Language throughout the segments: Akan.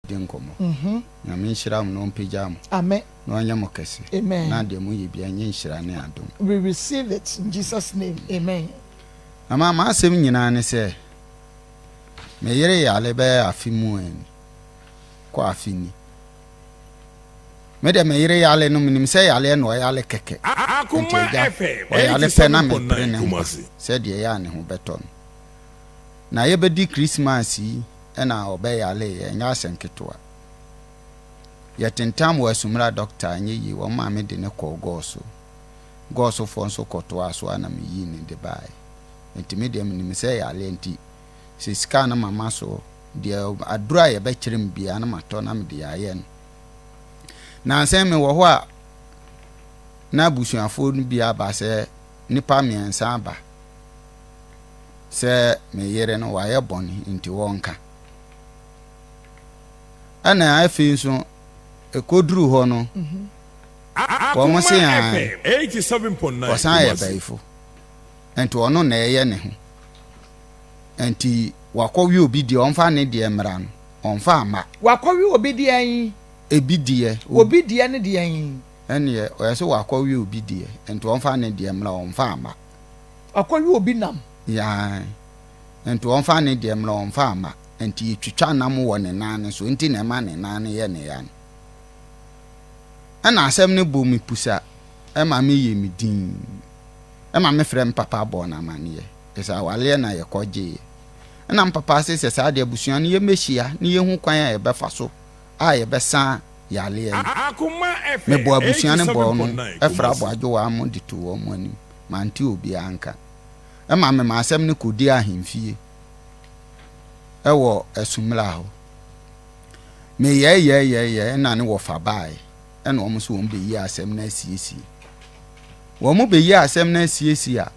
di nkɔmmɔ. Nyame nhyira mo na ɔmpagya mo. Amen. Na ɔnyɛ mo kɛse. Amen. Na deɛ moyɛ biara nyɛ nhyira ne adom. We receive it in Jesus name. Amen. Na ma m'asɛm nyinaa ne sɛ, me yere yare bɛyɛ afe mu ani kɔ afe ni. Me deɛ me yere yare no, menim sɛ yareɛ na ɔyare kɛkɛ. Nti agya, ɔyare pɛ na mepere ne nkwa sɛdeɛ ɛyɛ a ne ho bɛtɔ no. Na yɛbɛdi Christmas yi na ɔbɛyareeɛ, ɛnyɛ asɛm ketewa. Yɛtentam wɔ Asumra dɔkta anyɛ yie, wɔn maame de no kɔɔ Gɔɔso. Gɔɔsofoɔ nso kɔtoaa so ara na meyii no de baeɛ. Nti me deɛ menim sɛ yareɛ nti, sɛ sika a na mama so, deɛ aduro a yɛbɛkyerɛ me biara na matɔ na mede ayɛ no. Nansa yi mewɔ hɔ a, na abusuafoɔ no bi aba sɛ nnipa mmiɛnsa aba sɛ me yere no wayɛ bɔne nti wɔnka. Ɛna afei nso ɛkɔduru hɔ no, wɔn se an ɔsan yɛ bayifo nti ɔno na ɛyɛ ne ho nti wakɔwe obi deɛ ɔmfa ne deɛ mmra no ɔmfa amma. Wakɔwe obi deɛ yi. Ebi deɛ. Obi deɛ ne deɛ yi. Ɛneɛ ɔyɛ sɛ wakɔwe obi deɛ nti ɔmfa ne deɛ mmra ɔmfa amma. Wakɔwe obi nam. Yae nti ɔmfa ne deɛ mmra ɔmfa amma nti yɛtwitwa nam wɔ ne nan no so nti na ɛma ne nan no yɛ ne ya no. Ɛna asɛm no bɔ me pusa ɛma me yɛ me dinn ɛma me frɛ me papa bɔɔ no amaneɛ ɛsɛ awaleɛ na yɛkɔ gyeeɛ ɛna me papa se sɛ saa deɛ abusua no yɛmmɛhyia ne yɛhu kwan a yɛbɛfa so a yɛbɛsa yareɛ no. Mebɔɔ abusua no bɔɔ no frɛ aboadwowaa mo de too wɔn anim mante obiara nka ɛma mema asɛm no kɔdii ahemfie ɛwɔ Asumla hɔ. Meyɛɛyɛɛyɛɛyɛ ɛna ne wɔfa baeɛ ɛna wɔn nso wɔn bɛyi asɛm no asiesie. Wɔn bɛyi asɛm no asiesie a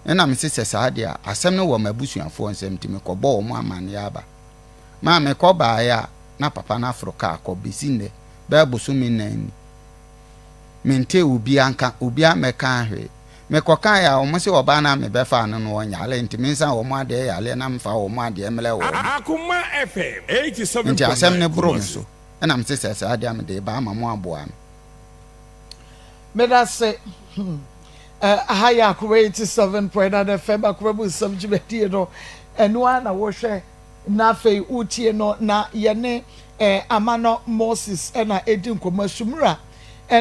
ɛna mese sɛ saa deɛ a asɛm no wɔ m'abusuafoɔ nsam nti mekɔbɔ wɔn amanneɛ aba. Maa mekɔ baeɛ a na papa no aforo kaa kɔ bɛsi nnɛ bɛyɛ bosome nnan ni. Mentee obiara nka, obiara mmɛkaa hwee. Mekɔkaeɛ a, wɔn se ɔbaa no a mebɛfaa no no ɔnyare nti mensan wɔn adeɛ yareɛ na memfa wɔn adeɛ mmrɛ wɔn. Nti asɛm no boro me so ɛna mese sɛ saa deɛ a mede reba ama mo aboa me. Medase hmm eh, aha yɛ Akoma 87.9 FM Akoma mu nsɛm dwumadie no ɛno ara na wohwɛ na afei wotie no na yɛne eh, Amanɔ Moses na ɛdi nkɔmmɔ Sumura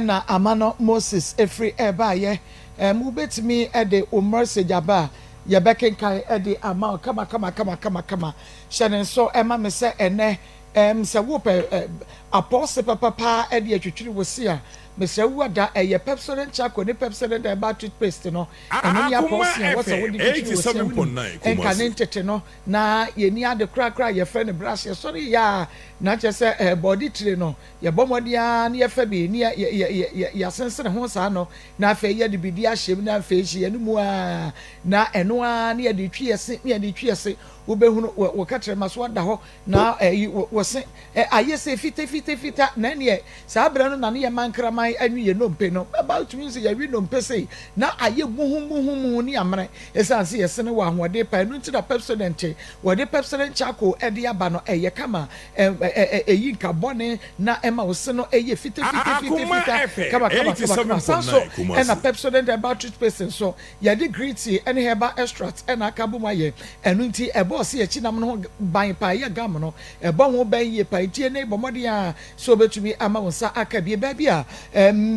na Amanɔ Moses firi ɛbaeɛ ɛm wobɛtumi de wo message aba a yɛbɛkenkan de ama wo kama kama kama kama kama hyɛ ne nso ɛma me sɛ ɛnɛ ɛm sɛ wopɛ apɔse papapa de atwitwiri wo se a mesrɛ wo ada ɛyɛ Pepsodent charcoal ne Pepsodent herbal toothpaste no ɛno ne apɔse a wɔsɛ wode twitwiri wo se a wonim ɛnka ne ntete no Na yɛnni ade korakora a yɛfrɛ no brush. Yɛsɔre yɛ a, na kyerɛ sɛ ɛɛ bɔɔde tire no, yɛbɔ mmɔden ara na yɛfa bi na yɛ yɛ yɛ yɛ yɛasensene ho saa no, na afei yɛde biribi ahyɛ mu na afei hyɛ yɛn mu ara, na ɛno ara na yɛde retwi yɛn se, na yɛde retwi yɛn se. Wobɛhunu wɔ wo kɛtrɛma so ada hɔ na ɛyi wo wo se ɛ ayɛ sɛ fitafitafita, na ɛnneɛ saa berɛ no na ne yɛma nkraman anwi yɛn nnompe no. Bɛba wotumi hu sɛ yɛwe nnompe sei na ayɛ muhumuhumu ne amene. Esiane sɛ yɛsene wɔ ahoɔden pa, ɛno nti na Pepsodent, wɔde Pepsodent Charcoal de aba no, ɛyɛ kama, ɛyi nka bɔne na ɛma wo se no yɛ fitafitafitafita, kama kama kama kama. Saa nso na Pepsodent Herbal Toothpaste nso, yɛde green tea ne herbal extract na aka abom ayɛ, ɛno nti ɛbɔ ɔse akyi nam no ho ban paa, ɛyɛ gum no, ɛbɔ ho ban yie paa, nti ɛnnɛ yi bɔ mmɔden ara sɛ wobɛtumi ama wo nsa aka bi, baabi a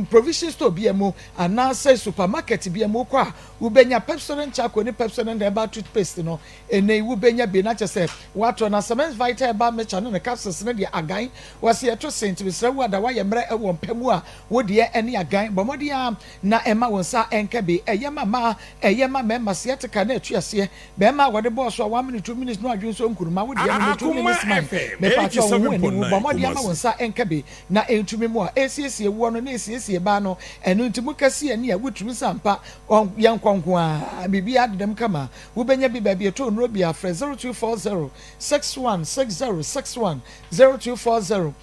provision store biara mu anaasɛ supermarket biara mu wokɔ a, Wubenya Pepsodent Charcoal ne Pepsodent Herbal Toothpaste no. Ɛnnɛ yi wubenya bi na kyerɛ sɛ woatɔ. Na Cements Vital Herbal Mixture ne ne capsules no deɛ agan. Wɔse yɛto se nti mesrɛ wo ada woayɛ mmerɛ wɔ mpa mu a wo deɛ ɛne agan. Bɔ mmɔden ara na mma wo nsa nka bi. Ɛyɛ ma mmaa, ɛyɛ ma mmarima, sciatica na ɛto aseɛ. Barima a wɔde bɔɔ so a one minute two minutes no adwene nso nkuruma wo deɛ no ne two minutes man. Mepaakyɛw wo ho aniwu. Bɔ mmɔden ama wo nsa nka bi na ɛntumi mmoa. Ɛsiesie woɔ no ne. na ɛsiesie baa no, ɛno nti mo kɛse ani a wotumi sɛ ampa yɛnkɔ nko ara, biribiara dedam kama. Wobɛnya bi baabi ɛtɔ nnuro biara, frɛ 0240 61 60 61, 0240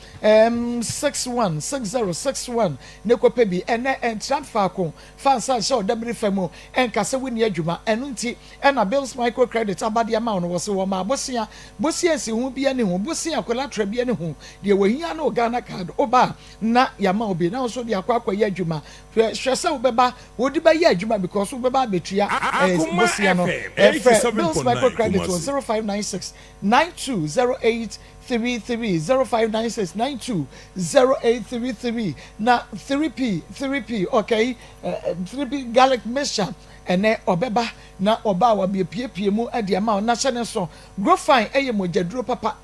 61 60 61 ne kɔpɛ bi. Ɛnnɛ ɛntra faako, fa nsa nhyɛ ɔdabiri fa mu, ɛnka sɛ wonni adwuma, ɛno nti ɛna Bills Microcredit aba de ama wo no, wɔse wɔmaa bosea, bosea nsiho biara nni ho, bosea collateral biara nni ho, deɛ wɔhia ne wo Ghana card, woba a na yɛama wo bi na wo nso de akɔ akɔyɛ adwuma, hwɛ hwɛ sɛ wobɛba, wode bɛyɛ adwuma because wobɛba abɛtua eh, Akoma bosea no, FM frɛ Bills 87.9 Microcredit wɔ Kumasi. 0596 9208 33 0596 92 0833 na 3P 3P okay, 3P garlic mixture Ɛnnɛ ɔbɛba na ɔba a wabepiepie mu de ama wo na hyɛ no nso. Grofine yɛ mogyaduro papa.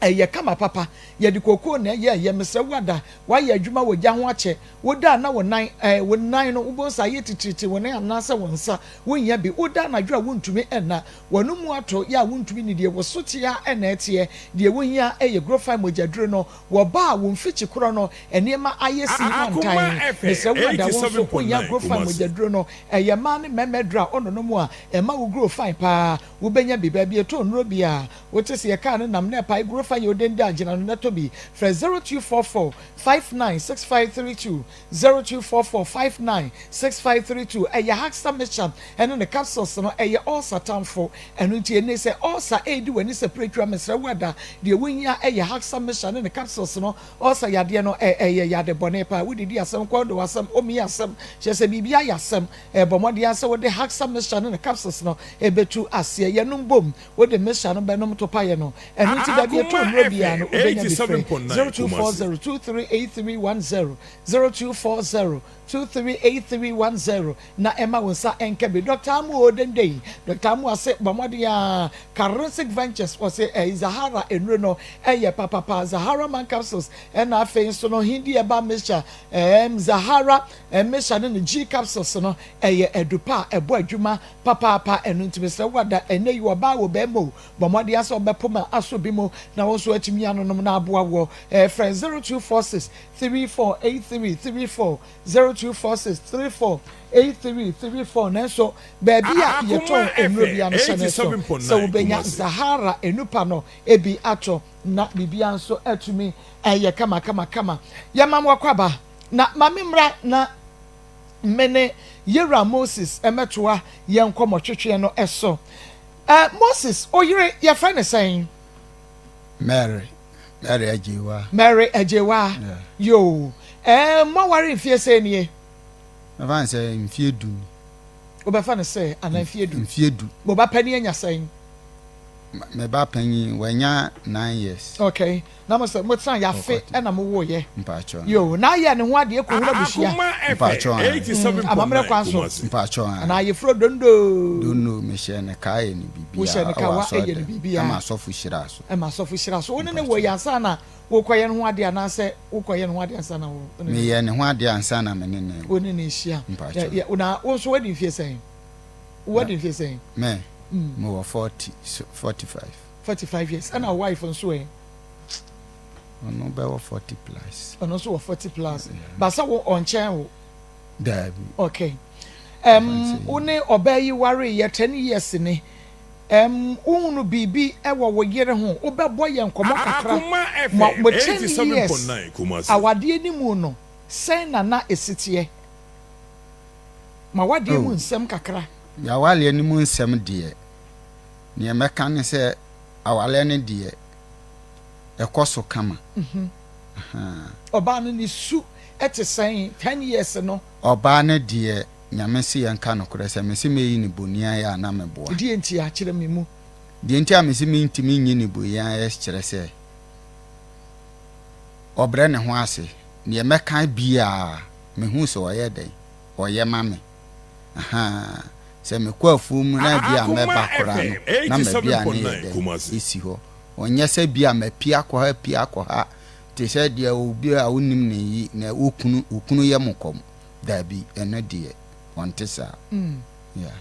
Ɛyɛ kama papa. Yɛde kokoo na ɛyɛ ɛyɛ. Mesrɛ wo ada, woayɛ adwuma wɔ gya ho akyɛ. Woda a na wo nan, ɛɛ wo nan no wobɛhu sɛ ayɛ titiritii, wo nan anaasɛ wo nsa, wonnya bi. Woda anadwo a wontumi nna. W'ano mu ato yɛ a wontumi nnidie. Wo so te ara na ɛteɛ. Deɛ wohia yɛ Grofine mogyaduro no. Wɔ ba a wo mfikyi korɔ no nneɛma ayɛ sii Akoma wantan. FM Mesrɛ wo ada wo nso wonya 87.9 Grofine Kumasi. mogyaduro no. Ɛyɛ mmaa ne mmarima aduro a wononom a ɛma wo grow fine paa. Wobɛnya bi baabi ɛtɔ nnuro biara. Wote sɛ yɛ kaa no nam na ɛpae Grofine yɛ odenda a gyina no na tɔ bi. Frɛ 0244 59 6532, 0244 59 6532. Ɛyɛ Haxta mixture ɛne ne capsules no ɛyɛ ulcer tamfo. Ɛno nti ene sɛ ulcer redi w'ani sɛ piretwa mesrɛ wo ada deɛ wohia ɛyɛ Haxta mixture ne ne capsules no. Ulcer yadeɛ no ɛyɛ yade bɔne paa wodidi asɛm kɔn dɔ asɛm omi asɛm kyerɛ sɛ biribi ayɛ asɛm bɔ mmɔden ara sɛ wode Haxta mixture ne ne capsules no bɛtu aseɛ yɛnom bom wode mixture no bɛnom topaeɛ no ɛno nti baabi ɛtɔ Akoma nnuro biara no FM wobɛnya bi frɛ 87.9 Kumasi. 0240 238310 0240 238310 na ɛma wo nsa nka bi. Doctor Amu oo dendei, Doctor Amu ase bɔ mmɔden aa, Karinsic Ventures wɔse ɛyi Zahara nnuro no ɛyɛ papapa, Zahara man capsules ɛna afei nso no Hindi herbal mixture ɛɛm Zahara mixture ne ne G capsules no ɛyɛ adupa a ɛbɔ adwuma papaapa ɛno nti mesrɛ wo ada ɛnɛ yi ɔbaa o bɛɛma o bɔ mmɔden aa sɛ wobɛpo ma asɔ bi mu na wo nso atumi anonom na aboa woɔ ɛɛ frɛ 0246 348334 0246 34 83 34 Nanso baabi a Akoma yɛtɔn nnuro FM biara no hyɛ ne so sɛ 87.9 wobɛnya Kumasi. Zahara nnupa no bi atɔ na biribiara nso atumi ayɛ kamakamakama. Yɛma mo akwaaba na ma me mmra na me ne Yewura Moses mmɛtoa yɛn nkɔmmɔtwetweɛ no so. Eh, Moses, wo yere yɛfrɛ no sɛn? Mary. Mary Agyewaa. Mary Agyewaa, Yeah. yoo. Ɛɛ, moaware mfie sɛn nie? Mɛfa no sɛ mfie du ni. Wobɛfa no sɛ anaa mfie du? Mfie du. Mo ba panin anya sɛn? Me ba panyin, wanya nine years. Okay. Na mo sɛ motena yafe Ɔkɔte. ɛna mo woeɛ. Mpakyɛw. Yoo, na ayɛ ne ho adeɛ kɔhunu abusua. Akoma FM Mpakyɛw ae. Amammerɛ 87.9 kwan so. Kumasi. Mpakyɛw ae. Anaa ayeforo dondoo. Dondo, mehyɛɛ no kaa yɛ no Wohyɛɛ biribiara no ɛwɔ kawa yɛ no asɔrdan biribiara. ɛma asɔfo hyiraa so. Ɛma asɔfo hyiraa so. Wo ne no woeɛ Mpakyɛw. ansa na worekɔyɛ ne ho adeɛ anaasɛ wokɔyɛ ne ho adeɛ ansa na wo ne no. Meyɛɛ ne ho adeɛ ansa na me ne no Wo ne no rehyia. Mpakyɛw. Yɛ, na wo nso woadi mfeɛ sɛn? Woadi mfeɛ sɛn? Me, mewɔ 40, 45. 45 years. Ɛna wo wife nso ɛ? Ɔno bɛwɔ 40 plus. Ɔno nso wɔ 40 plus. Ba sɛ wo ɔnkyɛn wo? Daabi. Okay. Um, wo ne ɔbaa yi wareeɛ 10 years ni. Um, wohunu biribi wɔ wo yere ho? Wobɛbɔ yɛn nkɔmmɔ kakra. Akoma Mo, FM mo 10 years 87.9 Kumasi. awadeɛ no mu no, sɛn na na ɛsi teɛ? Ma w'adeɛ mu Oh. nsɛm kakra. Y'awareɛ no mu nsɛm deɛ, neɛ mɛka ne sɛ awareɛ no deɛ, ɛkɔ so kama. Ahaa. Ɔbaa no ne su te sɛn 10 years no? Ɔbaa no deɛ, Nyame se yɛnka nokorɛ, sɛ mese mɛyi no boniayɛ a na meboa. Deɛ nti a? Kyerɛ me mu. Deɛ nti a mese mentumi nyi no boniayɛ kyerɛ sɛ, ɔbrɛ ne ho ase. Deɛ mɛka biaa, mehu sɛ ɔyɛ dɛn? Ɔyɛ ma me. Ahaa. Sɛ mekɔ afuom na bi a Akoma mɛba koraa no, FM na m'aduane yɛ 87.9 dɛn? Kumasi. Ɛsi hɔ. Ɔnyɛ sɛ bi a mapue akɔ ha, apue akɔ ha, te sɛ deɛ obi a wonim no yi, na wo kunu, wo kunu yɛ mo kɔm. Daabi, ɛno deɛ, ɔnte saa. Yeah.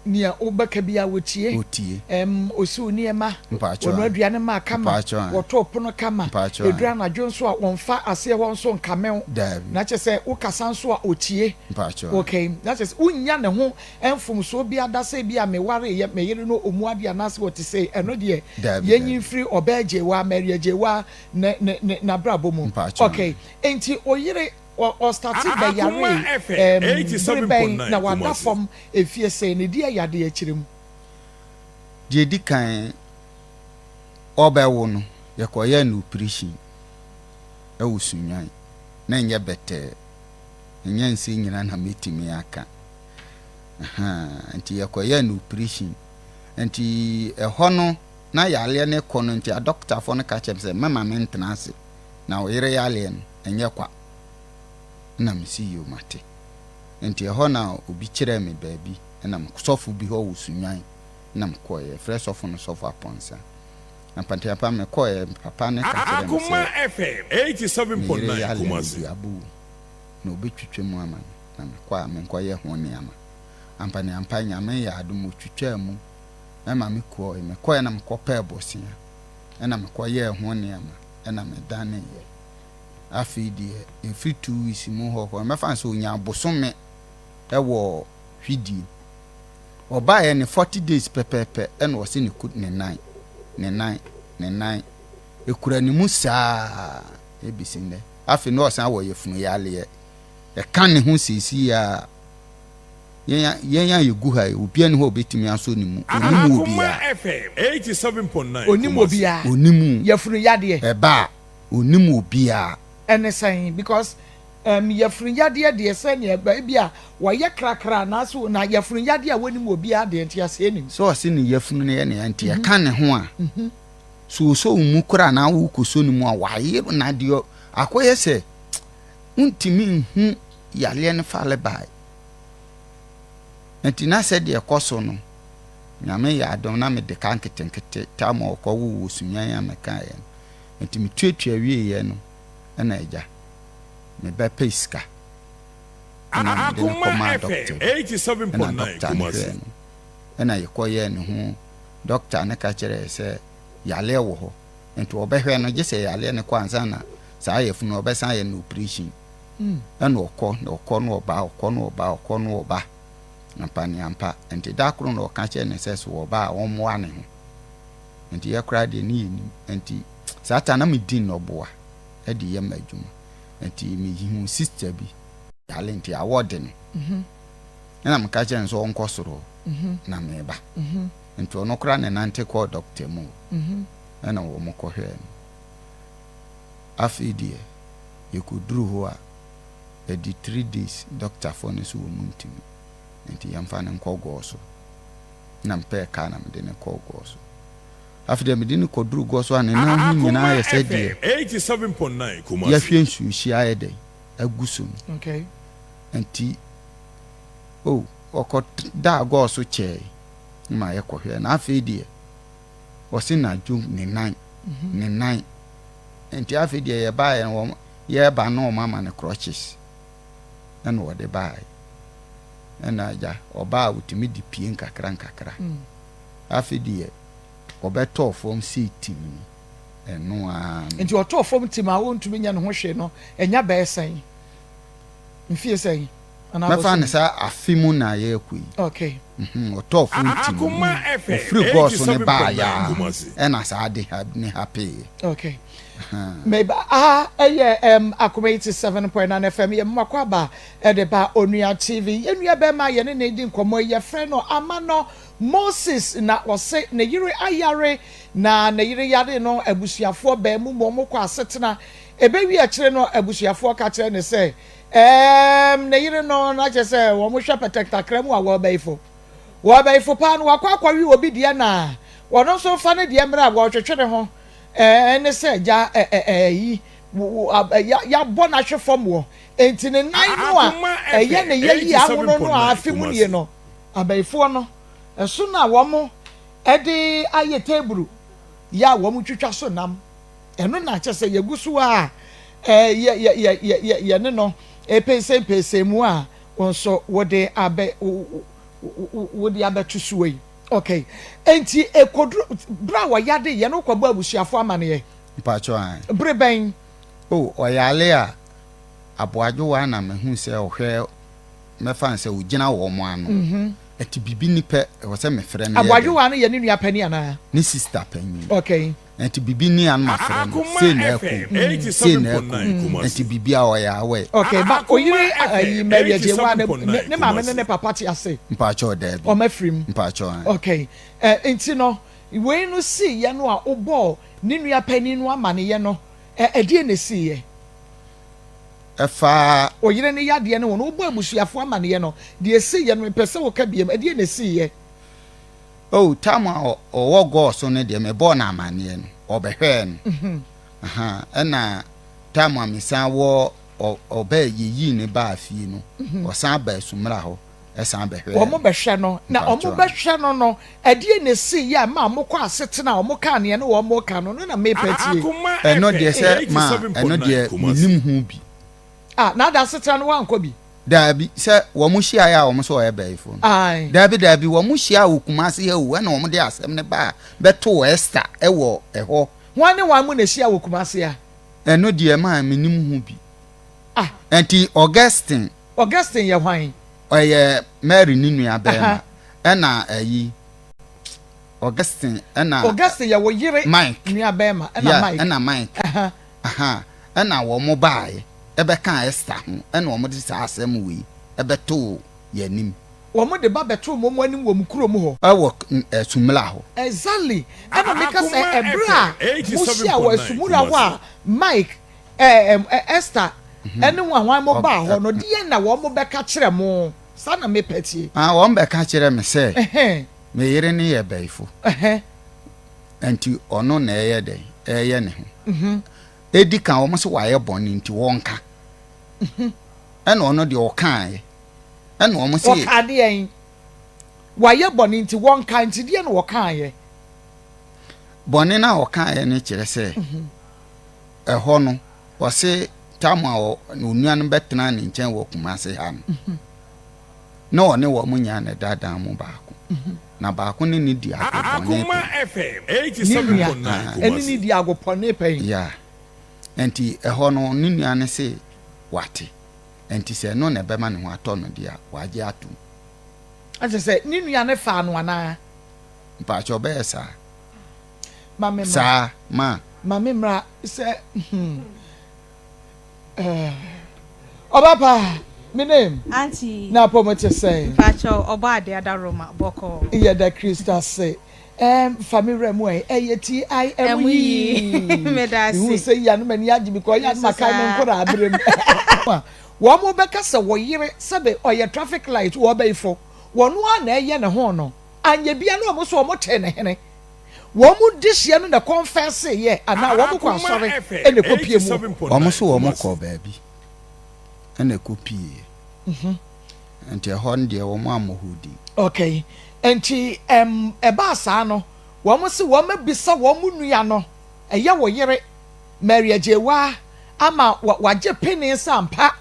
Nea wobɛka biara wɔtie. Wɔtie. Ɛm, ɔsi wo nneɛma. Mpakyɛw Wɔnoa ae. aduane ma kama. Mpakyɛw ae. Wɔto pono kama. Mpakyɛw ae. Ɛduru anadwo nso a, wɔmfa aseɛ hɔ nso nkame wo. Daabi. Na kyerɛ sɛ wokasa nso a, ɔtie. Mpakyɛw ae. Okay. Na kyerɛ sɛ wonnya ne ho mfomsoɔ biara da sɛ ebia mewareeɛ, me yere no ɔmmu adeɛ anaasɛ ɔte sei. Ɛno deɛ, Daabi, yɛnyi daabi. mfiri ɔbaa Gyewaa, Maria Gyewaa ne, ne, ne, n'abrabɔ mu. Mpakyɛw ae. Okay. Enti wo yere Ɔ ɔstate Akoma bɛyaree FM ɛɛm bere bɛn 87.9 na wada Kumasi. fam mfie sɛn na ɛdi ayadeɛ akyire mu? Deɛ ɛdi kan ɔrebɛwo no yɛkɔyɛɛ no operation wɔ Sunyani na ɛnyɛ bɛtɛɛ, ɛnyɛ nsɛ nyina na mɛtumi aka ahaa nti yɛkɔyɛɛ no operation nti ɛhɔ no na yareɛ no kɔ no nti adɔkotafoɔ no ka kyerɛ me sɛ mɛma mentena ase na wo yere yareɛ no ɛnyɛ kwa. Ɛna mese yoo mate. Nti ɛhɔ na obi kyerɛɛ me baabi ɛna me sɔfo bi hɔ wɔ Sunyani ɛna me kɔeɛ. Yɛfrɛ sɔfo no sɔfo Apɔnsa. Ampateapa me kɔeɛ papa no ka kyerɛɛ me Akoma sɛ FM me yere 87.9 yareɛ no Kumasi. duaba wɔ mu na ɔbɛtwitwa mu ama me na me kɔ a menkɔyɛ ho nneɛma. Ampaneampa Nyame yɛ adom ɔtwitwaa mu ɛma me kɔeɛ. Me kɔeɛ na mekɔ pɛɛ bosea ɛna mekɔyɛɛ ho nneɛma ɛna medaneeɛ. Afei deɛ ɛfiri 2 weeks mu hɔ kɔ no, mɛfa no sɛ ɔnyaa bosome wɔ hwidie. Ɔbaeɛ ne 40 days pɛpɛɛpɛ ɛna ɔse ne ku ne nan, ne nan, ne nan ɛkura ne mu saa ɛbɛsi nnɛ. Afei na ɔsan wɔ yafunu yareɛ. Ɛka ne ho seesei a yɛn yɛn a yɛgu ha yi, obiara ni hɔ a obɛtumi asɔ ne mu. Onim Akoma obiara. FM 87.9 Onim Kumasi. obiara. Onim Yafunu yadeɛ. ɛba a onim obiara. Ɛne sɛn? Because yafunu yadeɛ deɛ sɛnea ebi a wɔyɛ krakra anaasɛ na yafunu yadeɛ a wɔnim obiara deɛ nti aseɛ nim. Sɛ ɔse ne yafunu no yɛ ne ya nti ɛka ne ho a, sɛ ɔsɔ wo mu koraa anaa wokɔsɔ ne mu a wayere na deɛ akɔyɛ sɛ wontumi nhu yareɛ no fale bae. Nti na sɛdeɛ ɛkɔ so no, Nyame yɛ adom na mede ka nketenkete tam a ɔkɔwoo wɔ Sunyani a mekaeɛ no. Nti metuatua wieeɛ no ɛna agya mebɛpɛ sika ɛna mede no Akoma kɔmaa FM dɔkta bi ɛna 87.9 dɔkta no Kumasi. hwɛɛ no ɛna yɛkɔyɛɛ ne ho dɔkta no ka kyerɛɛ sɛ yareɛ wɔ hɔ nti ɔbɛhwɛ no gye sɛ yareɛ no kɔ ansa na saa yafunu no ɔbɛsan ayɛ no operation ɛna ɔkɔ na ɔkɔ na ɔba ɔkɔ na ɔba ɔkɔ na ɔba ampa ne ampa nti da koro na ɔka kyerɛ ne sɛ so ɔba a ɔmmoa ne ho nti yɛ koraa deɛ ne yɛnim nti saa ta na medi nnɔboa ɛde yɛ ma adwuma nti mehu sister bi yale nti awɔ de no ɛna meka kyerɛ no sɛ ɔnkɔ soro na meba nti ɔno koraa ne nante kɔɔ dɔkta mu ɛna wɔn kɔhwɛɛ no. Afei deɛ yɛkɔduru hɔ a ɛdi 3 days dɔktafoɔ no so wɔ mu ntumi nti yɛmfa no nkɔ gɔɔ so na mpɛɛ kaa na mede no kɔɔ gɔɔ so. Afei deɛ mede no kɔduru gɔɔ so a ne nan ho nyinaa Akoma yɛ sɛ deɛ FM 87.9 Kumasi. yɛahwɛ nsuohyia ayɛ dɛn agu so no. Nti o ɔkɔ daa gɔɔ so kyɛɛ ma yɛkɔhwɛ na afei deɛ ɔse nadwo ne nan ne nan nti afei deɛ yɛbaeɛ no wɔn yɛreba na wɔn ama no crutches ɛna wɔde baeɛ ɛna agya ɔbaa a otumi de pie nkakra nkakra. Afei deɛ ɔbɛtɔɔ fam sei tim no ɛno ara no. Nti ɔtɔɔ fam tim a wɔntumi nyɛ ne ho hwee no ɛnya bɛyɛ sɛn mfie sɛn anaa Mɛfa ne bosome? sɛ afe mu na yɛrekɔ yi. Ɔtɔɔ fam tim no Akoma FM ɔfiri gɔɔ so ne baeɛ 87.9 a Kumasi. ɛna saa de ha ne ha peeɛ. Okay. Meba aha ɛyɛ Akoma 87.9 FM yɛ mmakɔ aba ɛde ba Onua TV. Yɛn nua bɛrima a yɛne ne di nkɔmmɔ yi yɛfrɛ no Amanɔ Moses na ɔse ne yere ayare na ne yere yare no abusuafoɔ bɛn mu ma ɔmo kɔ asetena ɛbɛwi akyire no abusuafoɔ ka kyerɛ ne sɛ ne yere no na kyerɛ sɛ wɔn hwɛ pɛtɛktakra mu a wɔbɛyifo wɔbɛyifo paa no wakɔ akɔwe obi deɛ na wɔn nso fa ne deɛ mmerɛ a wɔretwetwe ne ho ɛne sɛ gya ɛɛ yi yabɔ n'ahwɛ fam wɔ nti ne nan no a Akoma ɛyɛ ne FM yɛ yi ahono no a 87.9 afe mu nie Kumasi. no abɛyifoɔ no ɛso na wɔn ɛde ayɛ table yɛ a wɔn twitwa so nam ɛno na kyɛ sɛ yɛgu so a yɛ yɛ yɛ yɛ yɛ yɛne no epesepese mu a wɔn nso wɔde abɛ Wode abɛto so yi. Okay. Enti ekoduru bere a wɔyade yɛ no wokɔbɔ abusuafo amaneɛ? Mpakyɛw ae. Bere bɛn? Oh, ɔyare a, aboadwowa na mehu sɛ ɔhwɛ mɛfa no sɛ ogyina wɔn ano. Ɛti biribi ni pɛ, ɛwɔ sɛ mefrɛ no yɛ dɛn? Aboadwowa no yɛ ne nua panin anaa? Ne sista panyin. Okay. Nti bibi ni a na mafrɛ no, sei na ɛkɔ o, sei na ɛkɔ o, nti biribi a ɔyɛ aware. Okay, ba oyere ayi Mary Agyewaa ne ne maame ne ne papa te ase? Mpakyɛw daabi. Wɔn afiri mu? Mpakyɛw ae. Okay, eh, nti no wei no siiɛ no a wobɔɔ ne nua panin no amaneyɛ no, eh, ɛdeɛn na ɛsiiɛ? Ɛfa. Oyere no yadeɛ no ho no, wobɔɔ abusuafoɔ amaneɛ no, deɛ ɛsiiɛ no mepɛ sɛ woka biom, ɛdeɛn na ɛsiiɛ? Oh, tam a ɔwɔ gɔɔ so no deɛ mebɔɔ no amaneɛ no, ɔbɛhwɛɛ no. Aha, ɛna tam a mesan wɔ ɔbɛ yɛyii ne baa fie no, ɔsan baa Sumra hɔ ɛsan bɛhwɛɛ no. Wɔn bɛhwɛ no, na wɔn bɛhwɛ no no, ɛdeɛ na ɛsii yɛ a ɛmaa wɔkɔ asetena a wɔkaa neɛ ne wɔn reka no, no na mepɛ tie. Ɛno deɛ sɛ ma ɛno deɛ menim ho bi. Ah, na ada asetena no woankɔ bi? Daabi, sɛ wɔn hyiaeɛ a wɔn sɛ ɔyɛ bɛyifo no. Ae. Daabi, daabi, wɔn hyiaa wɔ Kumasi ha o, ɛna wɔn de asɛm no baa bɛtoo Esther wɔ ɛhɔ. Hwan ne hwan mu na ɛhyia wɔ Kumasi ha? Ɛno deɛ maa menim ho bi. Ah. Ɛnti Augustine. Augustine yɛ hwan? Ɔyɛ Mary ne nua bɛɛma. Ɛna ayi, Augustine ɛna. Augustine yɛ wo yere Mike. nua bɛɛma, ɛna Yeah, Mike. ɛna Mike. Aha. Aha, ɛna wɔn baeɛ bɛkaa Ester ho, ɛna wɔde saa asɛm wei bɛtoo yɛn anim. Wɔde ba bɛtoo mo anim wɔ mo kurom hɔ. Ɛwɔ Sumla hɔ. Exactly, ɛna meka sɛ ɛberɛ a mohyia wɔ Sumula hɔ a Mike, ɛɛ Esther ɛne hwan hwan mo baa hɔ no, deɛn na wɔn bɛka kyerɛ mo? Saa na mepɛ tie. Ah, wɔn bɛka kyerɛ me sɛ me yere no yɛ bɛyifo. Nti ɔno na ɛyɛ dɛn? Ɛyɛ ne ho. Edi kan wɔn sɛ wayɛ bɔne nti wɔnka. Ɛna ɔno deɛ ɔkaeɛ. Ɛna wɔn sɛ. Ɔkaa deɛn? Wayɛ bɔne nti wɔnka nti deɛ na ɔkaeɛ? Bɔne no a ɔkaeɛ no kyerɛ sɛ ɛhɔ no ɔse tam a onua no bɛtena ne nkyɛn wɔ Kumase ha no na ɔne wɔn nyaa ne daadaa mu baako. Na baako ne no di agobɔne pɛn. Ne nua ne no di agopɔne pɛn. Yeah. Nti ɛhɔ no ne nua no se wate. Nti sɛ ɛno na ɛbɛma ne ho atɔ no deɛ a, wagye atom. Ɛkyerɛ sɛ ne nua no faa no anaa? Mpakyɛ ɔbɛyɛ saa. Ma me mmra. Saa, ma. Ma me mmra sɛ hmm. Eh, Ɔba pa, me name. Auntie. Na apɔ mo te sɛn? Mpakyɛw, ɔbɔ ade adaworoma, bɔkɔɔ. Yɛda Kristo ase. Ɛɛm, fa me wura mu ɛ, ɛyɛ T-I-M yii. Meda ase. Mehu sɛ yi a na m'ani agye because ɛyɛ a na makae me nkwadaa berɛ mu. Wɔn bɛka sɛ wɔ yere sɛbe ɔyɛ traffic light wɔ ɔbɛyifo, wɔn ara na ɛyɛ ne ho no, anyɛ bia na wɔn nso wɔn tee ne hene. Wɔn mu dehyeɛ no na kɔnfɛse yɛ anaa wɔn kɔ asɔre na ɛkɔ pie mu wɔ hɔ. Wɔn nso wɔn kɔɔ baabi na ɛkɔ pieɛ. Nti ɛhɔ no deɛ wɔn ammɔ hɔ din. Okay, nti ɛm ɛbaa saa no wɔn se wɔn abisa wɔn nua no, ɛyɛ wo yere Mary Agyewaa ama wagye penee sɛ ampa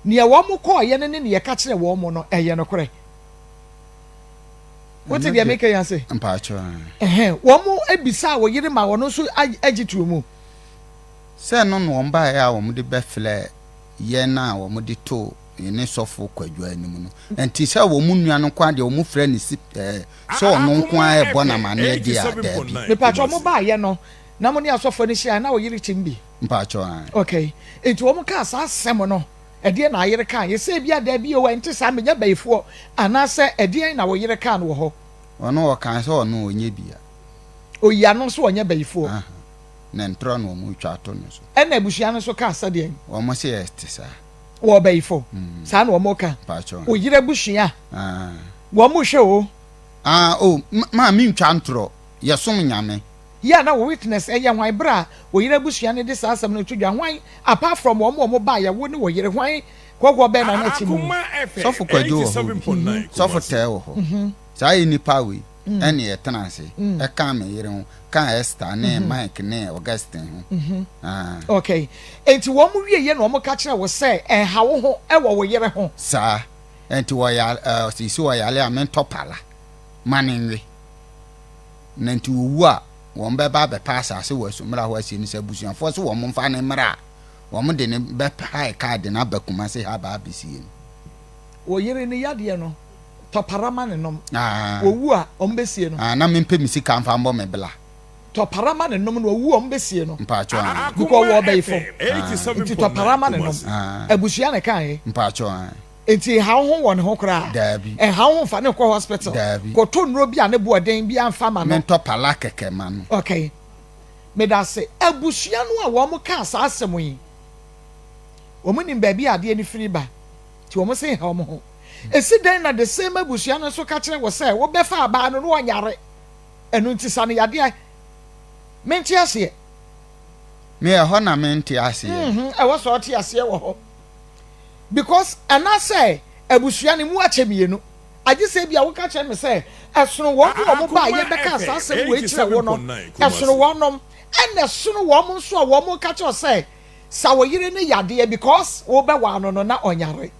neɛ wɔn kɔɔeɛ no ne neɛ ɛka kyerɛɛ wɔn no ɛyɛ nokorɛ. Wote deɛ meka yi ase? Mpakyɛ. Ɛhɛn, wɔn bisaa wo yere ma ɔno nso agye too mu. Sɛ ɛno na wɔn baeɛ a wɔn de bɛfrɛ yɛn a wɔn de too yɛne sɔfo Kwadwo anim no. Nti sɛ wɔn nua no nko ara deɛ wɔn frɛ no si ɛɛ sɛ ɔno nko ara ɛbɔ no amaneɛ deɛ a, daabi. Mepakyɛ wɔn baeɛ no na mo ne asɔfoɔ no hyiaeɛ na wo yere kyim bi? Mpakyɛ ae. Okay, nti wɔn kaa saa asɛm no. Ɛdeɛn na ayere kaa? Yɛ sɛ ebia, Dabi o, ɛnte saa, menyɛ bayifoɔ. Anaasɛ, Ɛdeɛn na wo yere kaa no wɔ hɔ? Ɔno ɔkaa sɛ ɔno ɔnyɛ bi a. Ɔyi ano sɛ ɔnyɛ bayifoɔ. Aha, na ntorɔ na wɔretwa ato no so. Ɛna abusua no nso kaa sɛdeɛn? Wɔn se ɛte saa. Wɔ ɔbayifo? Saa na wɔn ka. Mpakyɛw. Wo yere abusua? Ah. Wɔn hwɛ o. Ah, o, ma mentwa ntorɔ. Yɛsom Nyame. Yɛ a na wo witness yɛ hwan bere a wo yere abusua no de saa asɛm no to dwa? Hwan, apart from wɔn a wɔbaeɛ, wo ne wo yere, hwan hɔhoɔ bɛn na na ɛte mo mu? Sɔfo Kwadwo wɔ hɔ bi, Sɔfo Tɛɛ wɔ hɔ. Saa yɛ nnipa wei ɛne yɛtena ase ɛkaa me yere ho, kaa Esther ne Mike ne Augustine ho. Ah. Okay. Enti wɔn wieɛ na wɔka kyerɛɛ wo sɛ ɛnha wo ho wɔ wo yere ho? Saa. Nti ɔyare ɛɛ seesei ɔyare a mentɔ pala ma no nwe. Na nti owu a wɔn bɛba abɛpɛ asase wɔ Asumera hɔ asie no sɛ abusuafoɔ se wɔn mfa no mmra a, wɔn de no bɛhae kaa de no aba Kumasi ha aba abɛsie no. Wo yere ne yadeɛ no, tɔ para ma no nom. Ah. Owu a, wɔn bɛsie no. Ah, na mempɛ me sika mfa mbɔ me bla. Tɔ para ma no nom na owu a, wɔn bɛsie no. Mpakyɛw ah. Because Akoma ɔwɔ ɔbɛyifo. FM Nti tɔ para 87.9 ma no nom. Kumasi. Ah. Abusua na ɛkaeɛ. Mpakyɛw ah. Nti nha wo ho wɔ ne ho koraa. Daabi. Nha wo ho mfa no nkɔ hospital. Daabi. Kɔtɔ nnuro bi a ne bo ɔden biara mfa ma no. Mentɔ pala kɛkɛ ma no. Okay. Medase. Abusua no a wɔn kaa saa asɛm yi, wɔn nim baabi a adeɛ no firi ba, nti wɔn se nha wɔn ho. Esi dɛn na the same abusua no nso ka kyerɛ wo sɛ wobɛfa abaa no na ɔnyare, ɛno nti sa no yadeɛ? Mente aseɛ. Me ɛhɔ na mente aseɛ. Mm-hmm, ɛwɔ sɛ ɔte aseɛ wɔ hɔ. Because anaasɛ abusua no mu akyɛ mmienu. Agye sɛ ebia woka kyerɛ me sɛ ɛsono wɔn a wɔn baa Akoma yɛbɛkaa saa FM asɛm wei kyerɛ wo no, 87.9 ɛsono Kumasi. wɔnom, ɛna ɛsono wɔn nso a wɔn ka kyerɛ wo sɛ sa wo yere no yadeɛ because wobɛwaa no no na ɔnyare.